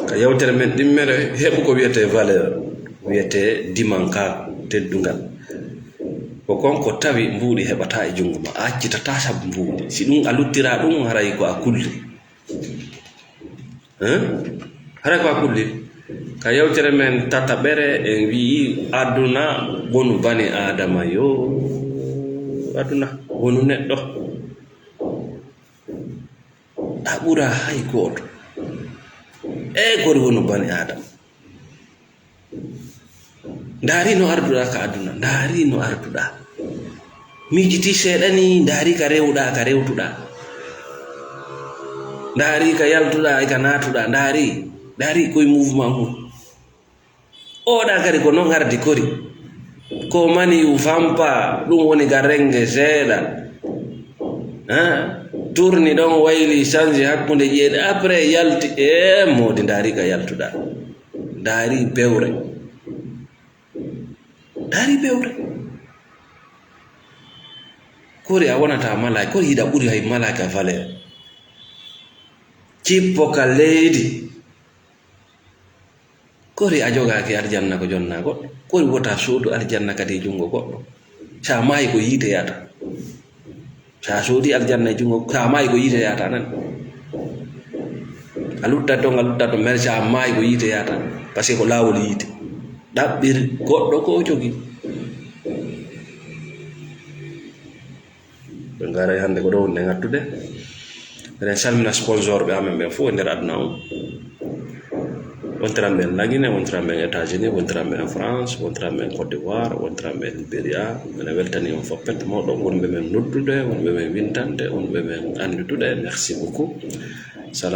Ka yewtere men ɗimmere, heɓu ko wiyetee valeur, wiyetee dimanka teddungal. Ko kon ko tawi mbuuɗi heɓata e junngo ma, a accitata sabu mbuuɗi. Si ɗum a luttira ɗum, haray ko a kulli. Hein? Haray ko a kulli. Ka yewtere men tataɓere, en wi'i aduna wonu bani Aadama. Yo aduna wonu neɗɗo. A ɓura hay gooto. E kori wonu bani Aadama. Ndaari no arduɗaa ka aduna, ndaari no arduɗaa. Miijiti seeɗa ni, ndaari ka rewuɗaa, ka rewtuɗaa. Ndaari ka yaltuɗaa, e ka naatuɗaa, ndaari, ndaari koye mouvement mum. Oɗa kadi ko non ardi kori. Ko mani yu fampa, ɗum woni ka renge seeɗa. Ha? Tourni ɗon wayli, change hakkunde ƴeeɗe, après yalti, e moodi ndaari ka yaltuɗaa. Ndaari bewre. Ndaari bewre. Kori a wonata malaaka, kori hiɗa ɓuri hay malaaka valeur. Cippo ka leydi. Kori a jogaaki aljanna ko jonna goɗɗo. Kori wota soodu aljanna kadi e junngo goɗɗo. Sa maayi ko yiite yahata. Sa soodi aljanna e junngo, sa maayi ko yiite yahata nan. A lutta ton, a lutta ton, mais sa maayi ko yiite yahata. Parce que ko laawol yiite. Ɗaɓɓir goɗɗo ko o jogii. Ɓe ngaray hannde ko ɗo wonɗen hattude. Eɗen salmina sponsor ɓe amen ɓen fof e nder aduna on. Wontiran ɓe en Lagine, wontiran ɓe en États-Unis, wontiran ɓe en France, wontiran ɓe en Côte d'Ivoire, wontiran ɓe en Libéria. Ene weltani on fof pet moɗon, wonɓe men noddude, wonɓe men windande, wonɓe men annditude. Merci beaucoup. Salam.